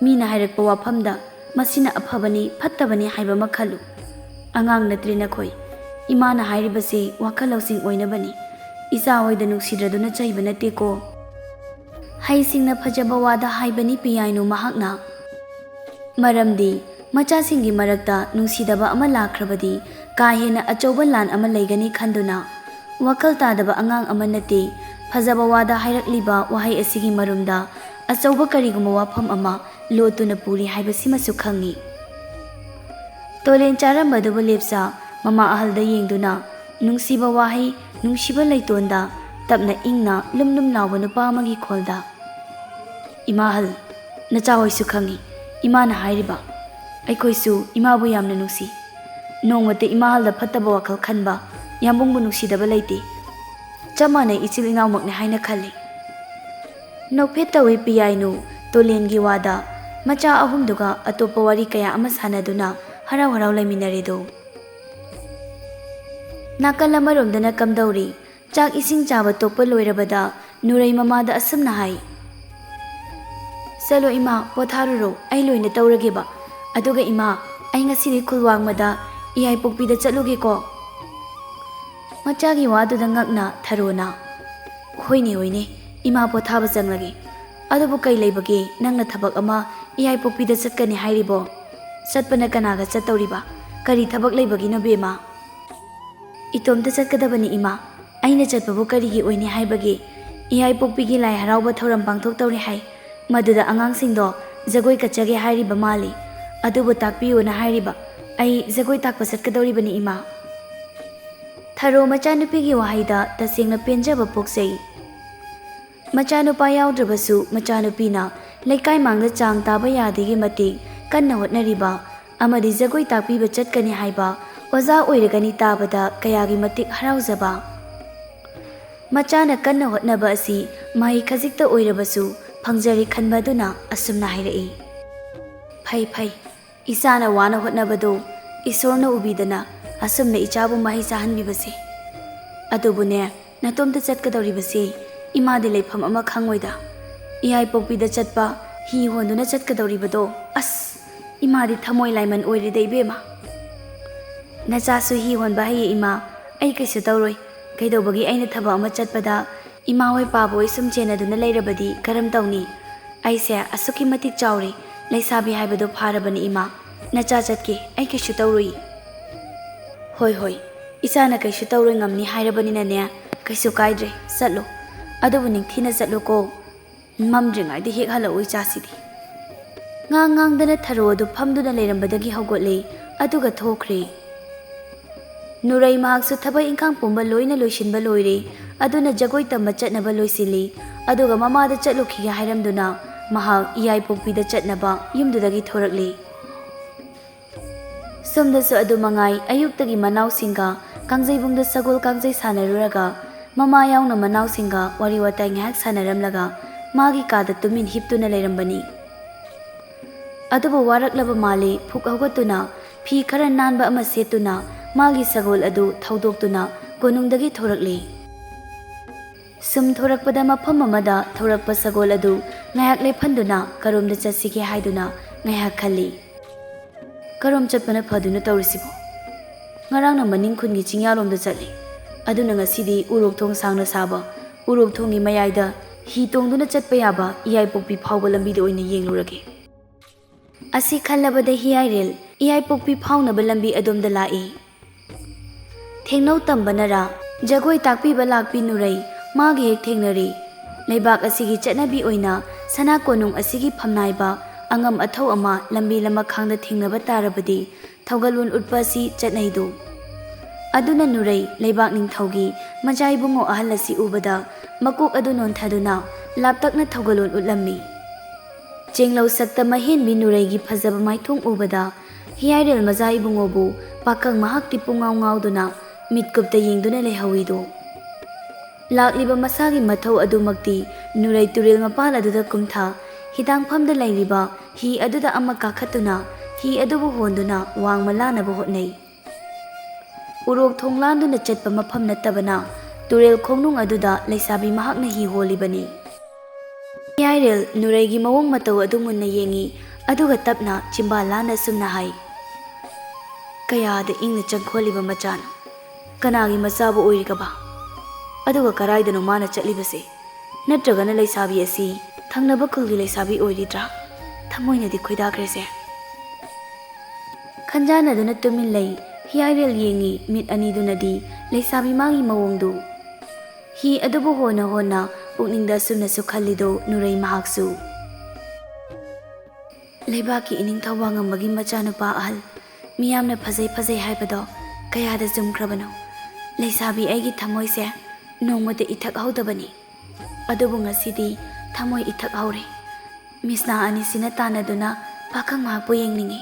ꯃꯤꯅ ꯍꯥꯏꯔꯛꯄ ꯋꯥꯐꯝꯗ ꯃꯁꯤꯅ ꯑꯐꯕꯅꯤ, ꯐꯠꯇꯕꯅꯤ ꯍꯥꯏꯕ ꯑꯃ ꯈꯜꯂꯨ꯫ ꯑꯉꯥꯡ ꯅꯠꯇ꯭ꯔꯦ ꯅꯈꯣꯏ꯫ ꯏꯃꯥꯅ ꯍꯥꯏꯔꯤꯕꯁꯤ ꯋꯥꯈꯜ ꯂꯧꯁꯤꯡ ꯑꯣꯏꯅꯕꯅꯤ꯫ ꯏꯆꯥ ꯍꯣꯏꯗ ꯅꯨꯡꯁꯤꯗ꯭ꯔꯗꯨꯅ ꯆꯩꯕ ꯅꯠꯇꯦꯀꯣ"꯫ ꯍꯩꯁꯤꯡꯅ ꯐꯖꯕ ꯋꯥꯗ ꯍꯥꯏꯕꯅꯤ ꯄꯤꯌꯥꯏꯅꯨ ꯃꯍꯥꯛꯅ꯫ ꯃꯔꯝꯗꯤ ꯃꯆꯥꯁꯤꯡꯒꯤ ꯃꯔꯛꯇ ꯅꯨꯡꯁꯤꯗꯕ ꯑꯃ ꯂꯥꯛꯈ꯭ꯔꯕꯗꯤ ꯀꯥ ꯍꯦꯟꯅ ꯑꯆꯧꯕ ꯂꯥꯟ ꯑꯃ ꯂꯩꯒꯅꯤ ꯈꯟꯗꯨꯅ ꯋꯥꯈꯜ ꯇꯥꯗꯕ ꯑꯉꯥꯡ ꯑꯃ ꯅꯠꯇꯦ꯫ ꯐꯖꯕ ꯋꯥꯗ ꯍꯥꯏꯔꯛꯂꯤꯕ ꯋꯥꯍꯩ ꯑꯁꯤꯒꯤ ꯃꯔꯨꯝꯗ ꯑꯆꯧꯕ ꯀꯔꯤꯒꯨꯝꯕ ꯋꯥꯐꯝ ꯑꯃ ꯂꯣꯠꯇꯨꯅ ꯄꯨꯔꯤ ꯍꯥꯏꯕꯁꯤꯃꯁꯨ ꯈꯪꯉꯤ꯫ ꯇꯣꯂꯦꯟ ꯆꯥꯔꯝꯕꯗꯨꯕꯨ ꯂꯦꯞꯆ ꯃꯃꯥ ꯑꯍꯜꯗ ꯌꯦꯡꯗꯨꯅ ꯅꯨꯡꯁꯤꯕ ꯋꯥꯍꯩ, ꯅꯨꯡꯁꯤꯕ ꯂꯩꯇꯣꯟꯗ ꯇꯞꯅ ꯏꯪꯅ ꯂꯨꯝ ꯂꯨꯝ ꯂꯥꯎꯕ ꯅꯨꯄꯥ ꯑꯃꯒꯤ ꯈꯣꯜꯗ, "ꯏꯃꯥ ꯑꯍꯜ, ꯅꯆꯥ ꯍꯣꯏꯁꯨ ꯈꯪꯉꯤ ꯏꯃꯥꯅ ꯍꯥꯏꯔꯤꯕ꯫ ꯑꯩꯈꯣꯏꯁꯨ ꯏꯃꯥꯕꯨ ꯌꯥꯝꯅ ꯅꯨꯡꯁꯤ꯫ ꯅꯣꯡꯃꯇ ꯏꯃꯥ ꯑꯍꯜꯗ ꯐꯠꯇꯕ ꯋꯥꯈꯜ ꯈꯟꯕ, ꯌꯥꯝꯕꯨꯡꯕꯨ ꯅꯨꯡꯁꯤꯗꯕ ꯂꯩꯇꯦ꯫ ꯆꯞ ꯃꯥꯟꯅꯩ, ꯏꯆꯤꯜ ꯏꯅꯥꯎꯃꯛꯅꯤ ꯍꯥꯏꯅ ꯈꯜꯂꯤ"꯫ ꯅꯣꯛꯐꯦꯠ ꯇꯧꯏ ꯄꯤꯌꯥꯏꯅꯨ ꯇꯣꯂꯦꯟꯒꯤ ꯋꯥꯗ꯫ ꯃꯆꯥ ꯑꯍꯨꯝꯗꯨꯒ ꯑꯇꯣꯞꯄ ꯋꯥꯔꯤ ꯀꯌꯥ ꯑꯃ ꯁꯥꯟꯅꯗꯨꯅ ꯍꯔꯥꯎ ꯍꯔꯥꯎ ꯂꯩꯃꯤꯟꯅꯔꯦꯗꯣ꯫ ꯅꯥꯀꯜ ꯑꯃꯔꯣꯝꯗꯅ ꯀꯝꯗꯧꯔꯤ? ꯆꯥꯛ ꯏꯁꯤꯡ ꯆꯥꯕ ꯇꯣꯛꯄ ꯂꯣꯏꯔꯕꯗ ꯅꯨꯔꯩ ꯃꯃꯥꯗ ꯑꯁꯨꯝꯅ ꯍꯥꯏ, "ꯆꯠꯂꯣ ꯏꯃꯥ, ꯄꯣꯊꯥꯔꯨꯔꯣ, ꯑꯩ ꯂꯣꯏꯅ ꯇꯧꯔꯒꯦꯕ꯫ ꯑꯗꯨꯒ ꯏꯃꯥ, ꯑꯩ ꯉꯁꯤꯗꯤ ꯈꯨꯜ ꯋꯥꯡꯃꯗ ꯏꯌꯥꯏꯄꯣꯛꯄꯤꯗ ꯆꯠꯂꯨꯒꯦꯀꯣ"꯫ ꯃꯆꯥꯒꯤ ꯋꯥꯗꯨꯗ ꯉꯛꯅ ꯊꯔꯣꯅ, "ꯍꯣꯏꯅꯦ, ꯍꯣꯏꯅꯦ, ꯏꯃꯥ ꯄꯣꯊꯥꯕ ꯆꯪꯂꯒꯦ꯫ ꯑꯗꯨꯕꯨ ꯀꯩ ꯂꯩꯕꯒꯦ, ꯅꯪꯅ ꯊꯕꯛ ꯑꯃ ꯏꯌꯥꯏꯄꯣꯛꯄꯤꯗ ꯆꯠꯀꯅꯤ ꯍꯥꯏꯔꯤꯕꯣ? ꯆꯠꯄꯅ ꯀꯅꯥꯒ ꯆꯠꯇꯧꯔꯤꯕ? ꯀꯔꯤ ꯊꯕꯛ ꯂꯩꯕꯒꯤꯅꯣ ꯕꯦꯝꯃ?" "ꯏꯇꯣꯝꯇ ꯆꯠꯀꯗꯕꯅꯤ ꯏꯃꯥ꯫ ꯑꯩꯅ ꯆꯠꯄꯕꯨ ꯀꯔꯤꯒꯤ ꯑꯣꯏꯅꯤ ꯍꯥꯏꯕꯒꯦ? ꯏꯌꯥꯏꯄꯣꯛꯄꯤꯒꯤ ꯂꯥꯏ ꯍꯔꯥꯎꯕ ꯊꯧꯔꯝ ꯄꯥꯡꯊꯣꯛꯇꯧꯔꯤ ꯍꯥꯏ꯫ ꯃꯗꯨꯗ ꯑꯉꯥꯡꯁꯤꯡꯗꯣ ꯖꯒꯣꯏ ꯀꯠꯆꯒꯦ ꯍꯥꯏꯔꯤꯕ ꯃꯥꯜꯂꯤ꯫ ꯑꯗꯨꯕꯨ ꯇꯥꯛꯄꯤꯌꯨꯅ ꯍꯥꯏꯔꯤꯕ꯫ ꯑꯩ ꯖꯒꯣꯏ ꯇꯥꯛꯄ ꯆꯠꯀꯗꯧꯔꯤꯕꯅꯤ, ꯏꯃꯥ꯫ ꯊꯔꯣ ꯃꯆꯥꯅꯨꯄꯤꯒꯤ ꯋꯥꯍꯩꯗ ꯇꯁꯦꯡꯅ ꯄꯦꯟꯖꯕ ꯄꯣꯛꯆꯩ꯫ ꯃꯆꯥꯅꯨꯄꯥ ꯌꯥꯎꯗ꯭ꯔꯕꯁꯨ ꯃꯆꯥꯅꯨꯄꯤꯅ ꯂꯩꯀꯥꯏ ꯃꯥꯡꯗ ꯆꯥꯡ ꯇꯥꯕ ꯌꯥꯗꯦꯒꯤ ꯃꯇꯤꯛ ꯀꯟꯅ ꯍꯣꯠꯅꯔꯤꯕ ꯑꯃꯗꯤ ꯖꯒꯣꯏ ꯇꯥꯛꯄꯤꯕ ꯆꯠꯀꯅꯤ ꯍꯥꯏꯕ ꯑꯣꯖꯥ ꯑꯣꯏꯔꯒꯅꯤ ꯇꯥꯕꯗ ꯀꯌꯥꯒꯤ ꯃꯇꯤꯛ ꯍꯔꯥꯎꯖꯕ꯫ ꯃꯆꯥꯅ ꯀꯟꯅ ꯍꯣꯠꯅꯕ ꯑꯁꯤ ꯃꯍꯩ ꯈꯖꯤꯛꯇ ꯑꯣꯏꯔꯕꯁꯨ ꯐꯪꯖꯔꯦ ꯈꯟꯕ ꯑꯗꯨꯅ ꯑꯁꯨꯝꯅ ꯍꯥꯏꯔꯛꯏ꯫ ꯐꯩ, ꯐꯩ꯫ ꯏꯆꯥꯅ ꯋꯥꯅ ꯍꯣꯠꯅꯕꯗꯣ ꯏꯁꯣꯔꯅ ꯎꯕꯤꯗꯅ ꯑꯁꯨꯝꯅ ꯏꯆꯥꯕꯨ ꯃꯍꯩ ꯆꯥꯍꯟꯕꯤꯕꯁꯦ꯫ ꯑꯗꯨꯕꯨꯅꯦ, ꯅꯇꯣꯝꯇ ꯆꯠꯀꯗꯧꯔꯤꯕꯁꯦ ꯏꯃꯥꯗꯤ ꯂꯩꯐꯝ ꯑꯃ ꯈꯪꯉꯣꯏꯗ꯫ ꯏꯌꯥꯏꯄꯣꯛꯄꯤꯗ ꯆꯠꯄ, ꯍꯤ ꯍꯣꯟꯗꯨꯅ ꯆꯠꯀꯗꯧꯔꯤꯕꯗꯣ, ꯑꯁ, ꯏꯃꯥꯗꯤ ꯊꯃꯣꯏ ꯂꯥꯏꯃꯟ ꯑꯣꯏꯔꯦꯗ ꯏꯕꯦꯝꯃ꯫ ꯅꯆꯥꯁꯨ ꯍꯤ ꯍꯣꯟꯕ ꯍꯩꯌꯦ ꯏꯃꯥ, ꯑꯩ ꯀꯩꯁꯨ ꯇꯧꯔꯣꯏ꯫ ꯀꯩꯗꯧꯕꯒꯤ ꯑꯩꯅ ꯊꯕꯛ ꯑꯃ ꯆꯠꯄꯗ ꯏꯃꯥ ꯍꯣꯏ ꯄꯥꯕ ꯍꯣꯏ ꯁꯨꯝ ꯆꯦꯟꯅꯗꯨꯅ ꯂꯩꯔꯕꯗꯤ ꯀꯔꯝ ꯇꯧꯅꯤ? ꯑꯩꯁꯦ ꯑꯁꯨꯛꯀꯤ ꯃꯇꯤꯛ ꯆꯥꯎꯔꯦ, ꯂꯩꯁꯥꯕꯤ ꯍꯥꯏꯕꯗꯣ ꯐꯥꯔꯕꯅꯤ ꯏꯃꯥ꯫ ꯅꯆꯥ ꯆꯠꯀꯦ, ꯑꯩ ꯀꯩꯁꯨ ꯇꯧꯔꯣꯏ꯫ ꯍꯣꯏ, ꯍꯣꯏ, ꯏꯆꯥꯅ ꯀꯩꯁꯨ ꯇꯧꯔꯣꯏ ꯉꯝꯅꯤ ꯍꯥꯏꯔꯕꯅꯤꯅꯅꯦ, ꯀꯩꯁꯨ ꯀꯥꯏꯗ꯭ꯔꯦ, ꯆꯠꯂꯣ꯫ ꯑꯗꯨꯕꯨ ꯅꯤꯡꯊꯤꯅ ꯆꯠꯂꯨꯀꯣ꯫ ꯃꯝꯗ꯭ꯔꯤꯉꯩꯗ ꯍꯦꯛ ꯍꯜꯂꯛꯎ ꯏꯆꯥꯁꯤꯗꯤ꯫ ꯉꯥꯡ ꯉꯥꯡꯗꯅ ꯊꯔꯣ ꯑꯗꯨ ꯐꯝꯗꯨꯅ ꯂꯩꯔꯝꯕꯗꯒꯤ ꯍꯧꯒꯠꯂꯦ, ꯑꯗꯨꯒ ꯊꯣꯛꯈ꯭ꯔꯦ꯫ ꯅꯨꯔꯩ ꯃꯍꯥꯛꯁꯨ ꯊꯕꯛ ꯏꯪꯈꯥꯡ ꯄꯨꯝꯕ ꯂꯣꯏꯅ ꯂꯣꯏꯁꯤꯟꯕ ꯂꯣꯏꯔꯦ, ꯑꯗꯨꯅ ꯖꯒꯣꯏ ꯇꯝꯕ ꯆꯠꯅꯕ ꯂꯣꯏꯁꯤꯜꯂꯤ, ꯑꯗꯨꯒ ꯃꯃꯥꯗ ꯆꯠꯂꯨꯈꯤꯒꯦ ꯍꯥꯏꯔꯝꯗꯨꯅ ꯃꯍꯥꯛ ꯏꯌꯥꯏꯄꯣꯛꯄꯤꯗ ꯆꯠꯅꯕ ꯌꯨꯝꯗꯨꯗꯒꯤ ꯊꯣꯔꯛꯂꯦ꯫ ꯁꯣꯝꯗꯁꯨ ꯑꯗꯨ ꯃꯉꯥꯏ, ꯑꯌꯨꯛꯇꯒꯤ ꯃꯅꯥꯎꯁꯤꯡꯒ ꯀꯥꯡꯖꯩꯕꯨꯡꯗ ꯁꯒꯣꯜ ꯀꯥꯡꯖꯩ ꯁꯥꯟꯅꯔꯨꯔꯒ ꯃꯃꯥ ꯌꯥꯎꯅ ꯃꯅꯥꯎꯁꯤꯡꯒ ꯋꯥꯔꯤ ꯋꯥꯇꯥꯏ ꯉꯥꯏꯍꯥꯛ ꯁꯥꯟꯅꯔꯝꯂꯒ ꯃꯥꯒꯤ ꯀꯥꯗ ꯇꯨꯃꯤꯟ ꯍꯤꯞꯇꯨꯅ ꯂꯩꯔꯝꯕꯅꯤ꯫ ꯑꯗꯨꯕꯨ ꯋꯥꯔꯛꯂꯕ ꯃꯥꯜꯂꯤ, ꯐꯨꯛ ꯍꯧꯒꯠꯇꯨꯅ ꯐꯤ ꯈꯔ ꯅꯥꯟꯕ ꯑꯃ ꯁꯦꯠꯇꯨꯅ ꯃꯥꯒꯤ ꯁꯒꯣꯜ ꯑꯗꯨ ꯊꯧꯗꯣꯛꯇꯨꯅ ꯀꯣꯅꯨꯡꯗꯒꯤ ꯊꯣꯔꯛꯂꯤ꯫ ꯁꯨꯝ ꯊꯣꯔꯛꯄꯗ ꯃꯐꯝ ꯑꯃꯗ ꯊꯧꯔꯛꯄ ꯁꯒꯣꯜ ꯑꯗꯨ ꯉꯥꯏꯍꯥꯛ ꯂꯦꯞꯍꯟꯗꯨꯅ ꯀꯔꯣꯝꯗ ꯆꯠꯁꯤꯒꯦ ꯍꯥꯏꯗꯨꯅ ꯉꯥꯏꯍꯥꯛ ꯈꯜꯂꯤ꯫ ꯀꯔꯣꯝ ꯆꯠꯄꯅ ꯐꯗꯣꯏꯅꯣ ꯇꯧꯔꯤꯁꯤꯕꯣ? ꯉꯔꯥꯡꯅ ꯃꯅꯤꯡ ꯈꯨꯟꯒꯤ ꯆꯤꯡꯌꯥꯔꯣꯝꯗ ꯆꯠꯂꯤ, ꯑꯗꯨꯅ ꯉꯁꯤꯗꯤ ꯎꯔꯣꯛ ꯊꯣꯡ ꯁꯥꯡꯅ ꯁꯥꯕ ꯎꯔꯣꯛ ꯊꯣꯡꯒꯤ ꯃꯌꯥꯏꯗ ꯍꯤ ꯇꯣꯡꯗꯨꯅ ꯆꯠꯄ ꯌꯥꯕ ꯏꯌꯥꯏꯄꯣꯛꯄꯤ ꯐꯥꯎꯕ ꯂꯝꯕꯤꯗ ꯑꯣꯏꯅ ꯌꯦꯡꯂꯨꯔꯒꯦ꯫ ꯑꯁꯤ ꯈꯜꯂꯕꯗ ꯍꯤꯌꯥꯏꯔꯦꯜ ꯏꯌꯥꯏꯄꯣꯛꯄꯤ ꯐꯥꯎꯅꯕ ꯂꯝꯕꯤ ꯑꯗꯣꯝꯗ ꯂꯥꯛꯏ꯫ ꯊꯦꯡꯅꯧ ꯇꯝꯕꯅꯔꯥ, ꯖꯒꯣꯏ ꯇꯥꯛꯄꯤꯕ ꯂꯥꯛꯄꯤ ꯅꯨꯔꯩ ꯃꯥꯒ ꯍꯦꯛ ꯊꯦꯡꯅꯔꯦ꯫ ꯂꯩꯕꯥꯛ ꯑꯁꯤꯒꯤ ꯆꯠꯅꯕꯤ ꯑꯣꯏꯅ ꯁꯅꯥ ꯀꯣꯅꯨꯡ ꯑꯁꯤꯒꯤ ꯐꯝꯅꯥꯏꯕ ꯑꯉꯝ ꯑꯊꯧ ꯑꯃ ꯂꯝꯕꯤ ꯂꯃꯈꯥꯡꯗ ꯊꯦꯡꯅꯕ ꯇꯥꯔꯕꯗꯤ ꯊꯧꯒꯜꯂꯣꯟ ꯎꯠꯄ ꯑꯁꯤ ꯆꯠꯅꯩꯗꯣ꯫ ꯑꯗꯨꯅ ꯅꯨꯔꯩ ꯂꯩꯕꯥꯛ ꯅꯤꯡꯊꯧꯒꯤ ꯃꯆꯥ ꯏꯕꯨꯡꯉꯣ ꯑꯍꯜ ꯑꯁꯤ ꯎꯕꯗ ꯃꯀꯣꯛ ꯑꯗꯨ ꯅꯣꯟꯊꯗꯨꯅ ꯂꯥꯞꯇꯛꯅ ꯊꯧꯒꯜꯂꯣꯟ ꯎꯠꯂꯝꯃꯤ꯫ ꯆꯦꯡꯂꯧ ꯁꯛꯇ ꯃꯍꯦꯟꯕꯤ ꯅꯨꯔꯩꯒꯤ ꯐꯖꯕ ꯃꯥꯏꯊꯣꯡ ꯎꯕꯗ ꯍꯤꯌꯥꯏꯔꯦꯜ ꯃꯆꯥ ꯏꯕꯨꯡꯉꯣꯕꯨ ꯄꯥꯈꯪ ꯃꯍꯥꯛꯇꯤ ꯄꯨꯡꯉꯥꯎ ꯉꯥꯎꯗꯨꯅ ꯃꯤꯠꯀꯨꯞꯇ ꯌꯦꯡꯗꯨꯅ ꯂꯩꯍꯧꯏꯗꯣ꯫ ꯂꯥꯛꯂꯤꯕ ꯃꯁꯥꯒꯤ ꯃꯊꯧ ꯑꯗꯨꯃꯛꯇꯤ ꯅꯨꯔꯩ ꯇꯨꯔꯦꯜ ꯃꯄꯥꯜ ꯑꯗꯨꯗ ꯀꯨꯝꯊ ꯍꯤꯗꯥꯡꯐꯝꯗ ꯂꯩꯔꯤꯕ ꯍꯤ ꯑꯗꯨꯗ ꯑꯃ ꯀꯥꯈꯠꯇꯨꯅ ꯍꯤ ꯑꯗꯨꯕꯨ ꯍꯣꯟꯗꯨꯅ ꯋꯥꯡꯃ ꯂꯥꯟꯅꯕ ꯍꯣꯠꯅꯩ꯫ ꯎꯔꯣꯛ ꯊꯣꯡ ꯂꯥꯟꯗꯨꯅ ꯆꯠꯄ ꯃꯐꯝ ꯅꯠꯇꯕꯅ ꯇꯨꯔꯦꯜ ꯈꯣꯡꯅꯨꯡ ꯑꯗꯨꯗ ꯂꯩꯁꯥꯕꯤ ꯃꯍꯥꯛꯅ ꯍꯤ ꯍꯣꯜꯂꯤꯕꯅꯤ꯫ ꯍꯤꯌꯥꯏꯔꯦꯜ ꯅꯨꯔꯩꯒꯤ ꯃꯑꯣꯡ ꯃꯇꯧ ꯑꯗꯨ ꯃꯨꯟꯅ ꯌꯦꯡꯉꯤ, ꯑꯗꯨꯒ ꯇꯞꯅ ꯆꯤꯝꯕꯥꯜ ꯂꯥꯟꯅ ꯑꯁꯨꯝꯅ ꯍꯥꯏ, "ꯀꯌꯥꯗ ꯏꯪꯅ ꯆꯪꯈꯣꯜꯂꯤꯕ ꯃꯆꯥꯅꯣ? ꯀꯅꯥꯒꯤ ꯃꯆꯥꯕꯨ ꯑꯣꯏꯔꯤꯒꯕ? ꯑꯗꯨꯒ ꯀꯔꯥꯏꯗꯅꯣ ꯃꯥꯅ ꯆꯠꯂꯤꯕꯁꯦ? ꯅꯠꯇ꯭ꯔꯒꯅ ꯂꯩꯁꯥꯕꯤ ꯑꯁꯤ ꯊꯪꯅꯕ ꯈꯨꯜꯒꯤ ꯂꯩꯁꯥꯕꯤ ꯑꯣꯏꯔꯤꯗ꯭ꯔꯥ? ꯊꯃꯣꯏꯅꯗꯤ ꯈꯣꯏꯗꯥꯈ꯭ꯔꯦꯁꯦ꯫" ꯈꯟꯖꯥꯟꯅꯗꯨꯅ ꯇꯨꯃꯤꯟ ꯂꯩ꯫ ꯍꯤꯌꯥꯏꯔꯦꯜ ꯌꯦꯡꯉꯤ, ꯃꯤꯠ ꯑꯅꯤꯗꯨꯅꯗꯤ ꯂꯩꯁꯥꯕꯤ ꯃꯥꯒꯤ ꯃꯑꯣꯡꯗꯨ꯫ ꯍꯤ ꯑꯗꯨꯕꯨ ꯍꯣꯟꯅ ꯍꯣꯟꯅ ꯄꯨꯛꯅꯤꯡꯗ ꯑꯁꯨꯝꯅꯁꯨ ꯈꯜꯂꯤꯗꯣ ꯅꯨꯔꯩ ꯃꯍꯥꯛꯁꯨ꯫ ꯂꯩꯕꯥꯛꯀꯤ ꯏꯅꯤꯡꯊꯧ ꯋꯥꯉꯝꯕꯒꯤ ꯃꯆꯥꯅꯨꯄꯥ ꯑꯍꯜ, ꯃꯤꯌꯥꯝꯅ ꯐꯖꯩ ꯐꯖꯩ ꯍꯥꯏꯕꯗꯣ ꯀꯌꯥꯗ ꯆꯨꯝꯈ꯭ꯔꯕꯅꯣ? ꯂꯩꯁꯥꯕꯤ ꯑꯩꯒꯤ ꯊꯃꯣꯏꯁꯦ ꯅꯣꯡꯃꯇ ꯏꯊꯛ ꯍꯧꯗꯕꯅꯤ꯫ ꯑꯗꯨꯕꯨ ꯉꯁꯤꯗꯤ ꯊꯃꯣꯏ ꯏꯊꯛ ꯍꯧꯔꯦ꯫ ꯃꯤꯁꯅꯥ ꯑꯅꯤꯁꯤꯅ ꯇꯥꯟꯅꯗꯨꯅ ꯄꯥꯈꯪ ꯃꯍꯥꯛꯄꯨ ꯌꯦꯡꯅꯤꯡꯏ꯫